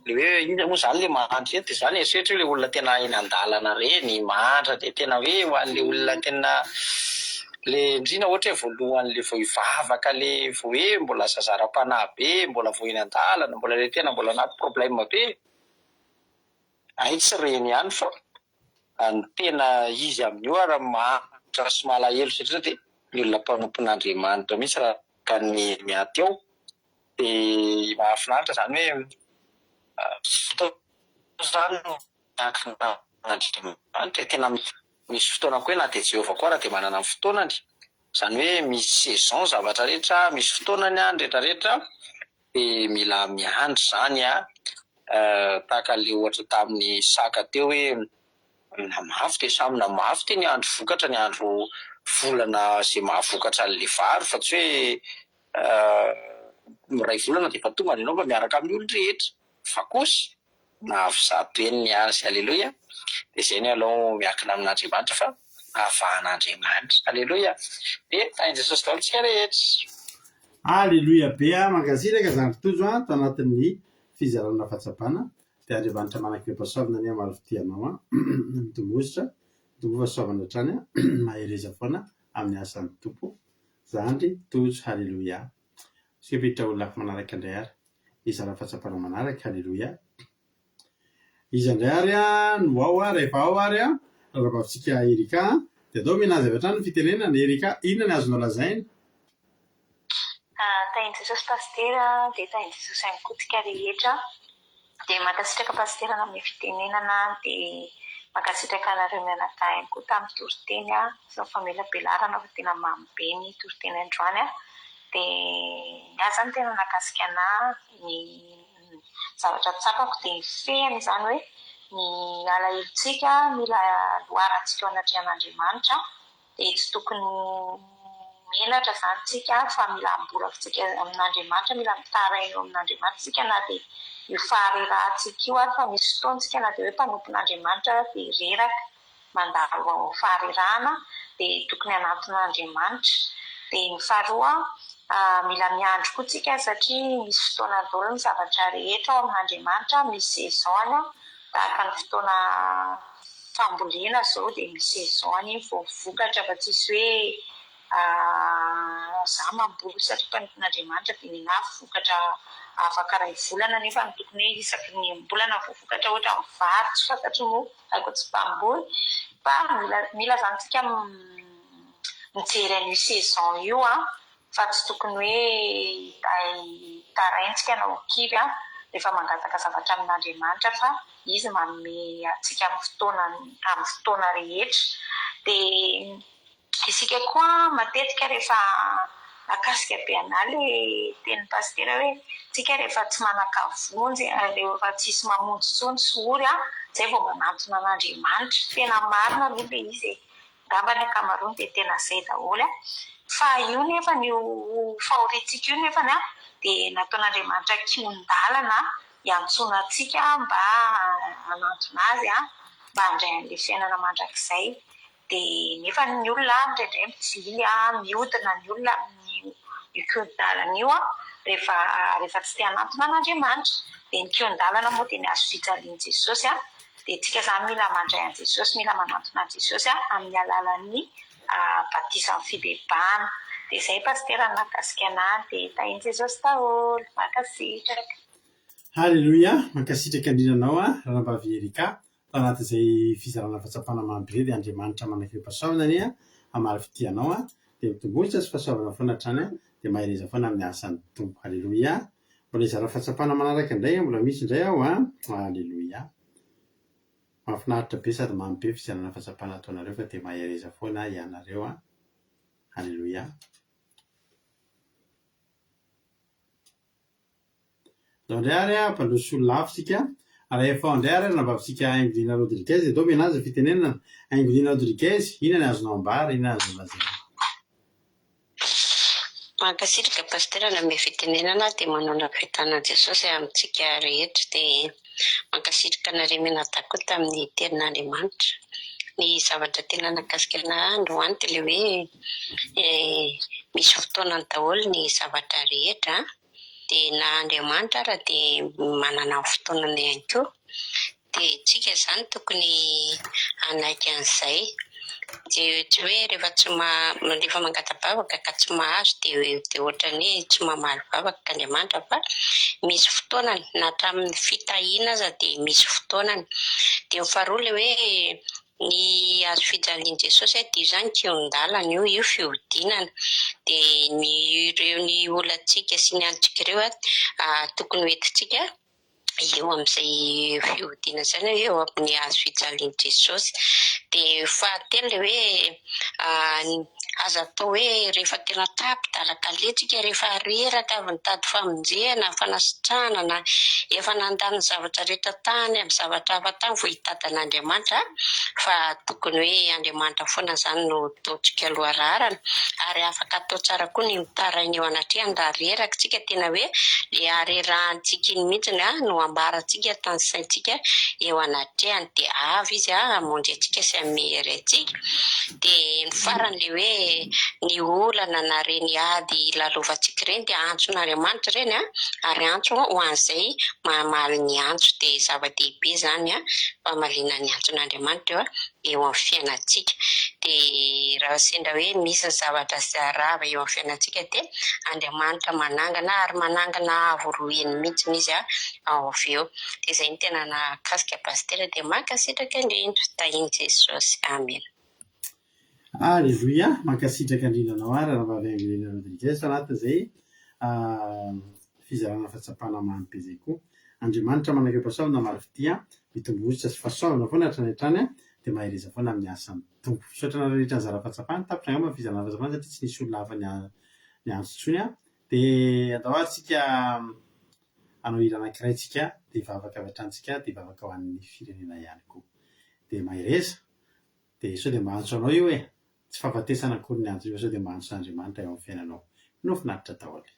ilay hoe iza moa izany ilay mahantra eto? Dia izaho nieritreritra hoe ilay olona tena eny an-dalana ireny, mahantra dia tena hoe ho an'ilay olona tena ilay indrindra ohatra hoe voalohany ilay vao hivavaka ilay vao hoe mbola zaza ara-panahy be, mbola vao eny an-dalana, mbola ilay tena mbola anaty problème be. Hay tsy reny ihany fa ny tena izy amin'io ary mahantra sy malahelo satria dia ny olona mpanompon'Andriamanitra mihitsy raha araka ny miaty eo dia mahafinaritra izany hoe fotoana izany miankina amin'Andriamanitra e, tena misy fotoana koa hoe na dia Jehovah koa ara dia manana ny fotoanany, izany hoe misy saison zavatra rehetra, misy fotoanany ny rehetra rehetra. Dia mila miandry izany an! Tahaka an'ilay ohatra tamin'ny saka teo hoe namafy dia samy namafy dia niandry vokatra, niandry volana izay mahavokatra an'ilay vary fa tsy hoe iray volana dia efa tonga ny anao fa miaraka amin'ny olon-drehetra. Fa kosa nahavizato eny ny azy. Aleloia! Dia izay ny alao miankina amin'Andriamanitra fa havahan'Andriamanitra. Aleloia! Dia tahin'i Jesosy daholo isika rehetra. Aleloia be a! Mankasitraka zandry Tojo a! Tao anatin'ny fizarana fahatsapana dia Andriamanitra manak'ireo-pahasoavana anie hamaly fitia anao a! Mitombozotra, mitomboa fahasoavana hatrany a! Mahereza foana amin'ny asan'ny Tompo. Zandry Tojo Haleloia. Isika miditra ho lafy manaraka indray ary. Hizara fahatsapana manaraka. Haleloia. Iza indray ary no ao rehefa ao ary rarabavintsika Erika dia atao omena azy avy hatrany ny fitenenana. Erika, inona ny azonao lazaina? Tahin'i Jesosy Pasitera dia tahin'i Jesosy ihany koa tsika rehetra. Dia mankasitraka Pasitera nanome fitenenana dia mankasitraka anareo mianadahy ihany koa tamin'ny toriteny sy ny famelabelarana fa tena mamy be ny toriteny androany. Dia ny ahy izany tena nahakasika anà ny zavatra tsapako dia ny fehiny izany hoe ny alahelontsika mila loharantsika eo anatrehan'Andriamanitra dia tsy tokony menatra izany tsika fa mila amborafintsika amin'Andriamanitra, mila mitaraina eo amin'Andriamanitra isika na dia io faharerahantsika io ary fa misy fotoana isika na dia hoe mpanompon'Andriamanitra ary dia reraka. mandalo ao faharerahana dia tokony hanantona an'Andriamanitra. Dia ny faharoa, mila miandry koa tsika satria misy fotoana daholo ny zavatra rehetra ao amin'Andriamanitra, misy saison-ny, tahaka ny fotoana fambolena izao dia misy saison-ny iny vao vokatra fa tsisy hoe Za mamboly satria mpanompon'Andriamanitra dia nenah vokatra afaka iray volana nefa ny tokony hoe isaky ny enim-bolana vao vokatra ohatra ny vary tsy fantatro moa za koa tsy mpamboly fa mila mila zany tsika mijery an'io saison io an fa tsy tokony hoe hitaraintsika na ho kivy an rehefa mangataka zavatra amin'Andriamanitra fa izy manome antsika amin'ny fotoana amin'ny fotoana rehetra dia Isika koa matetika rehefa nakasika be anah le tenin'i pasitera hoe tsika rehefa tsy manan-kavonjy, rehefa tsisy mamonjy intsony sy ory an, zay vao manantona an'Andriamanitra. Tena marina aloha le izy e, angamba ny ankamaroany dia tena zay daholo an. Fa io nefany io fahoriantsika io nefany an, dia nataon'Andriamanitra kihon-dalana hiantsoana antsika mba hanantona azy an, mba handray an'ilay fiainana mandrakizay. Dia nefa ny olona indraindray mivily, mihodina ny olona amin'io kihon-dalana io rehefa rehefa tsy te hanantona an'Andriamanitra. Dia ny kihon-dalana moa dia ny hazo fijalian'i Jesosy. Dia isika izany mila mandray an'i Jesosy, mila manantona an'i Jesosy amin'ny alalan'ny batisan'ny fibebahana. Dia izay Pasitera no nahakasika anà. Dia tahin'i Jesosy daholo. Mankasitraka. Haleloia! Mankasitraka indrindra anao Ranabavy Ericka. Tao anatin'izay fizarana fahatsapana mamy be dia Andriamanitra manakeo-pahasoavana anie hamaly fitia anao an, dia mitomboa sy fahasoavana foana hatrany an, dia mahereza foana amin'ny asan'ny Tompo. Aleloia. Mbola hizara fahatsapana manaraka indray an, mbola misy indray aho an. Aleloia. Mahafinaritra be sady mamy be fizarana fahatsapana ataonareo fa dia mahereza foana ianareo an. Aleloia. Zao indray ary a, mpandroso olona hafa isika. Raha efa ao indray ary anabavintsika Haingolina Rodriguez dia atao omena azy ny fitenenana. Haingolina Rodriguez, inona ny azonao ambara, inona ny azonao lazaina? Mankasitraka Pasitera nanome fitenenana dia manao fahitana an'i Jesosy amintsika rehetra dia mankasitraka anareo mianadahy koa tamin'ny tenin'Andriamanitra. Ny zavatra tena nahakasika anah androany dia ilay hoe misy fotoanany daholo ny zavatra rehetra dia na Andriamanitra ara dia manana ny fotoanany ihany koa, dia tsika izany tokony hanaiky an'izay, dia tsy hoe rehefa tsy rehefa mangata-bavaka ka tsy mahazo dia dia ohatran'ny hoe tsy mamaly vavaka Andriamanitra fa misy fotoanany, na hatramin'ny fitahiana aza dia misy fotoanany, dia ny faharoa ilay hoe Ny hazo fijalian'i Jesosy dia io izany kihon-dalana io, io fihodinana. Dia ny ireo ny olantsika sy ny antsika ireo tokony ho entintsika eo amin'izay fihodinana izay na hoe eo amin'ny hazo fijalian'i Jesosy. Dia fahatelo ilay hoe aza atao hoe rehefa tena tapi-dalan-kaleha tsika, rehefa reraka avy nitady famonjena, fanasitrahana na efa nandany ny zavatra rehetra tany amin'ny zavatra hafa tany vao hitady an'Andriamanitra fa tokony hoe Andriamanitra foana izany no ataontsika loharaharana ary afaka atao tsara koa ny mitaraina eo anatrehany raha reraka tsika tena hoe le harerahantsika iny mihitsy no ambarantsika tanisaintsika eo anatrehany dia avy izy hamonjy antsika sy hanome hery antsika. Dia ny farany ilay hoe. ny olana na ireny ady lalovantsika ireny dia antson'Andriamanitra ireny ary antso ho an'izay mamaly ny antso. Dia zava-dehibe izany famaliana ny antson'Andriamanitra eo eo amin'ny fiainantsika. Dia raha sendra hoe misy ny zavatra rava eo amin'ny fiainantsika dia Andriamanitra manangana ary manangana avo roa heny mihitsy izy avy eo. Dia izay no tena nahakasika Pasitera dia mankasitraka indrindra. Tahin'i Jesosy. Amena. Aleloia! Mankasitraka indrindra anao ary Rahavavy Angelina Rodriguez tao anatin'izay fizarana fahatsapana mamy be izay koa. Andriamanitra manakeo-pahasoavana maro fitia, mitombo hoditra sy fahasoavana foana hatrany hatrany dia mahereza foana amin'ny asan'ny Tompo. Misaotra anareo rehetra nizara fahatsapana, tapitra angamba ny fizarana fahatsapana satria tsy nisy olona hafa niantso intsony. Dia andao ary tsika hanao hira anankiray tsika dia hivavaka avy hatrany tsika dia hivavaka ho an'ny firenena ihany koa. Dia mahereza. Dia sao dia mba antso anao io e! Tsy fahafatesana akory ny antso io fa sao dia mba antson'Andriamanitra eo amin'ny fiainanao. Minoa finaritra daholo.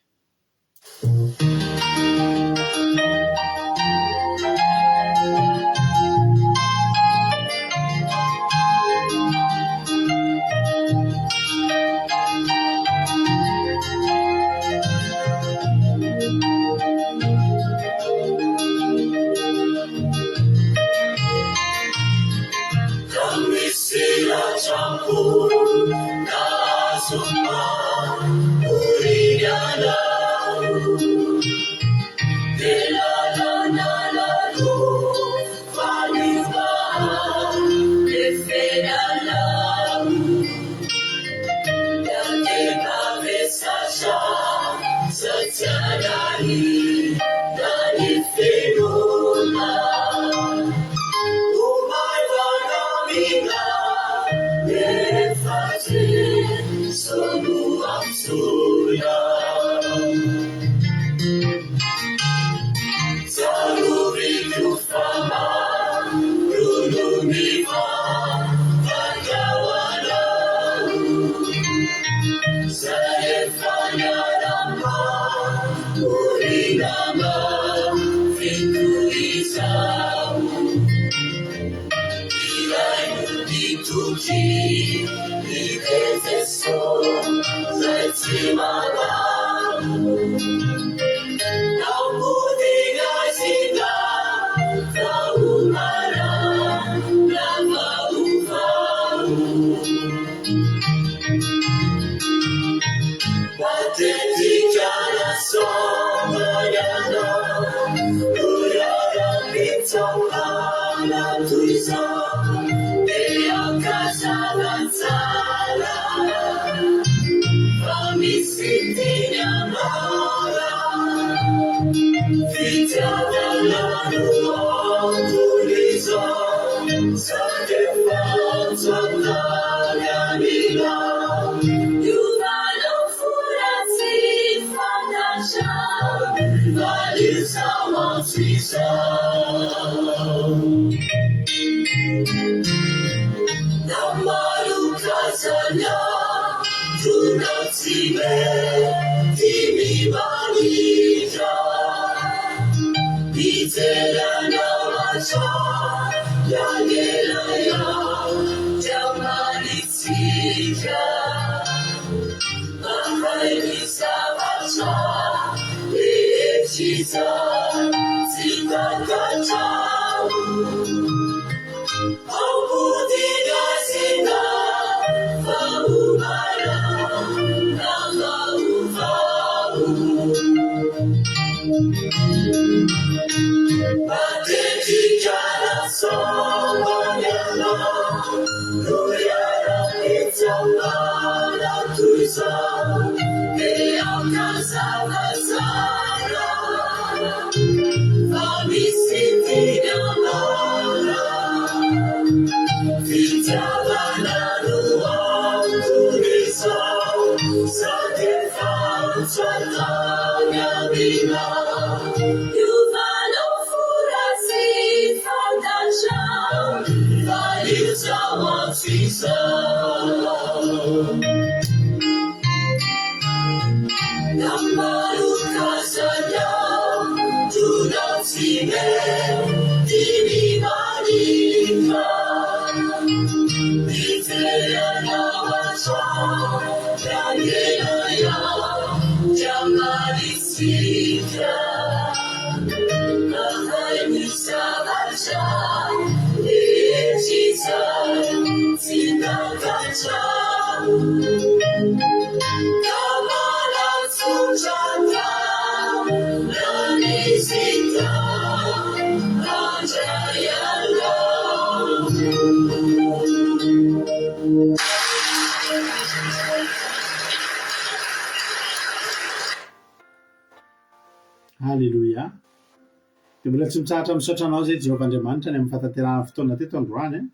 Dia mbola tsy mitsahatra misaotra Anao izay Jehovah Andriamanitra ny amin'ny fahatanterahana fotoana teto androany.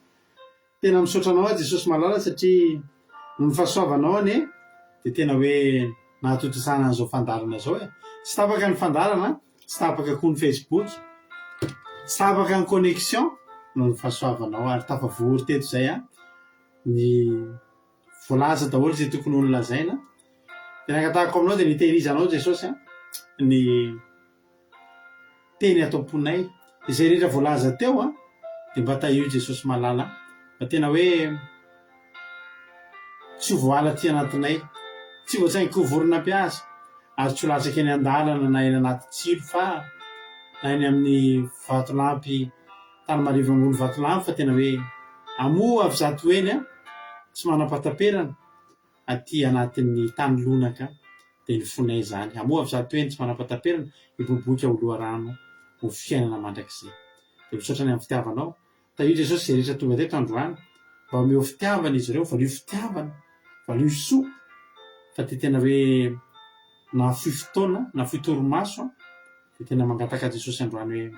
Tena misaotra Anao aho Jesosy malala satria noho ny fahasoavanao anie dia tena hoe nahatontosana an'izao fandaharana izao e. Tsy tapaka ny fandaharana, tsy tapaka koa ny Facebook, tsy tapaka ny connexion noho ny fahasoavanao ary tafavory teto izay an ny voalaza daholo izay tokony ho nolazaina. Dia ny angatahako aminao dia ny hitehirizanao Jesosy an ny teny ato am-ponay. Izay rehetra voalaza teo an, dia mba tahio Jesosy malala an. Mba tena hoe tsy ho voaala aty anatinay, tsy voatsaingoka ho vorona mpihaza, ary tsy ho latsaka eny an-dalana na eny anaty tsilo fa na eny amin'ny vatolampy tany marivo ambony vatolampy fa tena hoe amoha avy zato eny an, tsy manam-pahataperana. aty anatin'ny tany lonaka dia ny fonay izany. Hamoha avy zato heny tsy manam-pahataperana, hiboiboika ho loharano ho fiainana mandrakizay. Dia misaotra ny amin'ny fitiavanao. Tahio Jesosy izay rehetra tonga teto androany. Mba omeo fitiavana izy ireo, valio fitiavana, valio soa fa dia tena hoe nahafoy fotoana, nahafoy torimaso Dia tena mangataka an'i Jesosy androany hoe,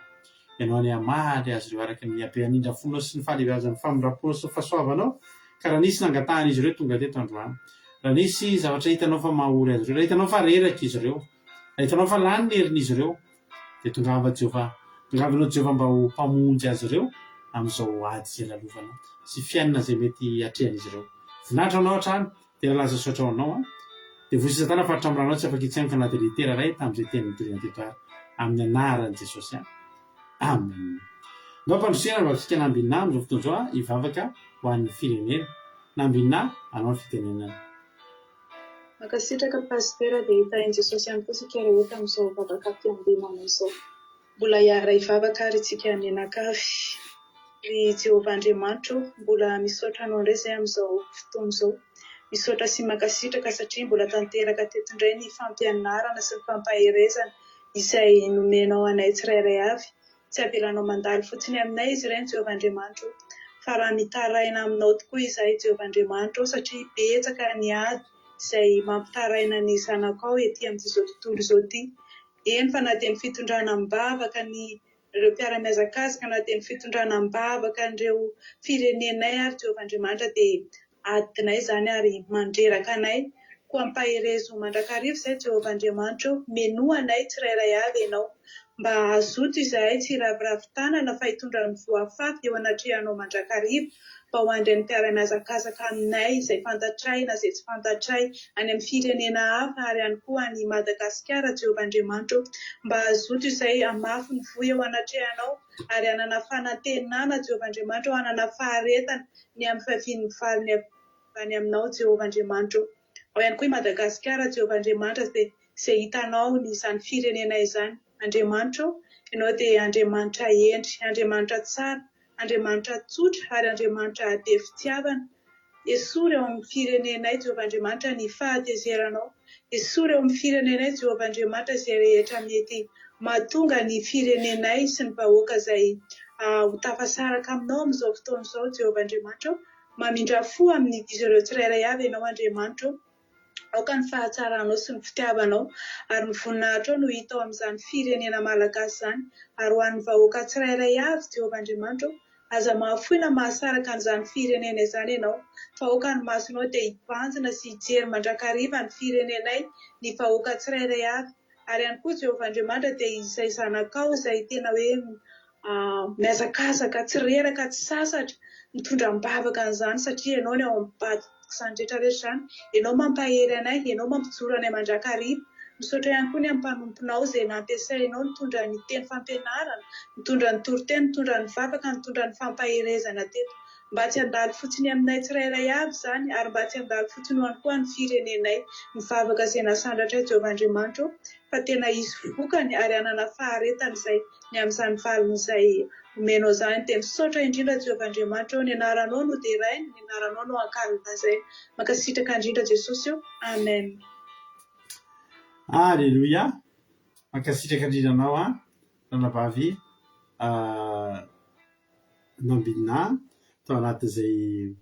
Ianao anie hamaly azy ireo araka ny habean'ny indrafonao sy ny fahalehibeazan'ny famindram-ponao sy ny fahasoavanao, ka raha nisy nangatahan'izy ireo tonga teto androany, raha nisy zavatra hitanao fa mahaory azy ireo, raha hitanao fa reraka izy ireo, raha hitanao fa lany ny herin'izy ireo, dia tongava Jehovah, tongava Ianao Jehovah mba ho Mpamonjy azy ireo amin'izao ady izay lalovana sy fiainana izay mety hatrehan'izy ireo. Voninahitra ho Anao hatrany. Dia lalaza saotra ho anao an. Devoly sy satana faritra amin'ny ranao tsy afaka hitsaingoka na dia litera iray tamin'izay teny nitoriana teto ary. Amin'ny anaran'i Jesosy an. Amen. Ndao ampandrosoina ny vavintsika Nambinà amin'izao fotoana izao an, hivavaka ho an'ny firenena. Nambinà, anao ny fitenenana. Mankasitraka Pasitera dia tahin'i Jesosy ihany koa isika rehetra amin'izao vavaka fiambenana izao. Mbola hiara-hivavaka ary isika mianakavy. Ry Jehovah Andriamanitra ô, mbola misaotra Anao indray izahay amin'izao fotoana izao. Misaotra sy mankasitraka satria mbola tanteraka teto indray ny fampianarana sy ny fampaherezana izay nomenao anay tsirairay avy. Tsy avelanao mandalo fotsiny aminay izy ireny, Jehovah Andriamanitra ô. Fa raha mitaraina aminao tokoa izahay, Jehovah Andriamanitra ô, satria betsaka ny ady izay mampitaraina ny zanakao ety amin'izao tontolo izao ity. Eny fa na dia ny fitondrana am-bavaka ny ireo mpiara-mihazakazaka, na dia ny fitondrana am-bavaka an'ireo firenenay ary Jehovah Andriamanitra dia adinay izany ary mandreraka anay. Koa ampaherezo mandrakariva izahay Jehovah Andriamanitra ô, menoa anay tsirairay avy Ianao. Mba hazoto izahay tsy hiraviravy tanana fa hitondra ny voa afafy eo anatrehanao mandrakariva mba ho andrin'ny mpiara-mihazakazaka aminay izay fantatray na izay tsy fantatray any amin'ny firenena hafa ary ihany koa any Madagasikara Jehovah Andriamanitra ô mba hazoto izay hamafy ny voa eo anatrehanao ary hanana fanantenana Jehovah Andriamanitra ô hanana faharetana ny amin'ny fiavian'ny valiny avy any aminao Jehovah Andriamanitra ô ao ihany koa i Madagasikara Jehovah Andriamanitra dia izay hitanao ny izany firenena izany Andriamanitra ô Ianao dia Andriamanitra hendry Andriamanitra tsara Andriamanitra tsotra ary Andriamanitra be fitiavana. Esory ao amin'ny firenenay, Jehovah Andriamanitra, ny fahatezeranao. Esory ao amin'ny firenenay, Jehovah Andriamanitra, izay rehetra mety mahatonga ny firenenay sy ny vahoaka izay ho tafasaraka aminao amin'izao fotoana izao, Jehovah Andriamanitra ô. Mamindrà fo amin'izy ireo tsirairay avy Ianao, Andriamanitra ô. Aoka ny fahatsaranao sy ny fitiavanao ary ny voninahitrao no hita ao amin'izany firenena malagasy izany ary ho an'ny vahoaka tsirairay avy, Jehovah Andriamanitra ô, aza mahafoy na mahasaraka an'izany firenena izany Ianao, fa aoka ny masonao dia hibanjina sy hijery mandrakariva ny firenenay, ny vahoaka tsirairay avy. Ary ihany koa Jehovah Andriamanitra dia izay zanakao izay tena hoe mihazakazaka, tsy reraka, tsy sasatra, mitondra am-bavaka an'izany satria Ianao no ao ambadik'izany rehetra rehetra izany. Ianao mampahery anay, Ianao mampijoro anay mandrakariva. Misaotra ihany koa ny amin'ny mpanomponao izay nampiasainao nitondra ny teny fampianarana, nitondra ny toriteny, nitondra ny vavaka, nitondra ny fampaherezana teto. Mba tsy handalo fotsiny aminay tsirairay avy izany, ary mba tsy handalo fotsiny ho any koa ny firenenay. Ny vavaka izay nasandratray Jehovah Andriamanitra ô, fa tena hisy vokany ary hanana faharetana izay ny amin'izany valiny izay omenao izany. Dia misaotra indrindra Jehovah Andriamanitra ô, ny anaranao no deraina, ny anaranao no ankalazaina. Mankasitraka indrindra Jesosy ô. Amen. Aleloia! Mankasitraka indrindra anao an, ranabavy Nambinina tao anatin'izay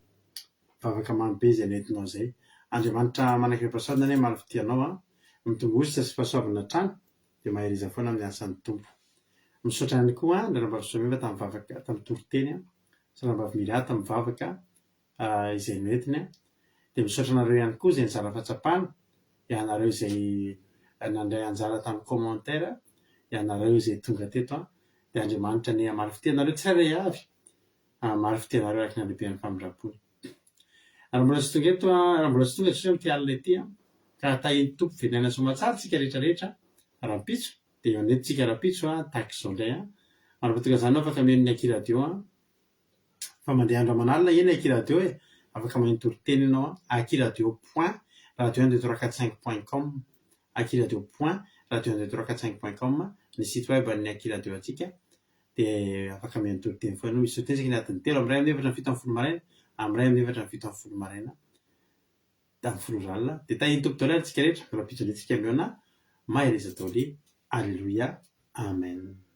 vavaka mamy be izay nentinao izay. Andriamanitra manakaipahasoavana anie hamaly fitia anao an! Mitomboa sisa sy fahasoavana hatrany dia mahereza foana amin'ny asan'ny Tompo. Misaotra ihany koa ny Ranabavy Soamiva tamin'ny vavaka, tamin'ny toriteny, sy Ranabavy Miriah tamin'ny vavaka izay noentiny. Dia misaotra anareo ihany koa izay nizara fahatsapana, ianareo izay nandray anjara tamin'ny commentaire, ianareo izay tonga teto. Dia Andriamanitra anie hamaly fitia anareo tsirairay avy, hamaly fitia anareo araka ny halehiben'ny famindrampony. Raha mbola tsy tonga eto, raha mbola tsy tonga Jesosy amin'ity alina ity, ka tahin'ny Tompo velona soamatsara isika rehetra rehetra rahampitso, dia eo anetsika rahampitso tahaka izao indray. Mandrapatonga izany afaka mihaino ny Aky Radio fa mandeha andro aman'alina eny Aky Radio e, afaka maheno toriteny ianao an, Aky Radio point radio un deux trois quatre cinq point com, Aky Radio point radio un deux trois quatre cinq point com ny site web an'ny Aky Radio antsika dia afaka mihaino toriteny foana ianao, misy toriteny isaky ny adiny telo, amin'ny iray amin'ny efatra ny 17 maraina, amin'ny iray amin'ny efatra ny 17 maraina, amin'ny folo ora alina, dia tahin'ny Tompo daholo ary tsika rehetra, rahampitso indray tsika mihaona, mahereza daholo, Aleloia, Amen.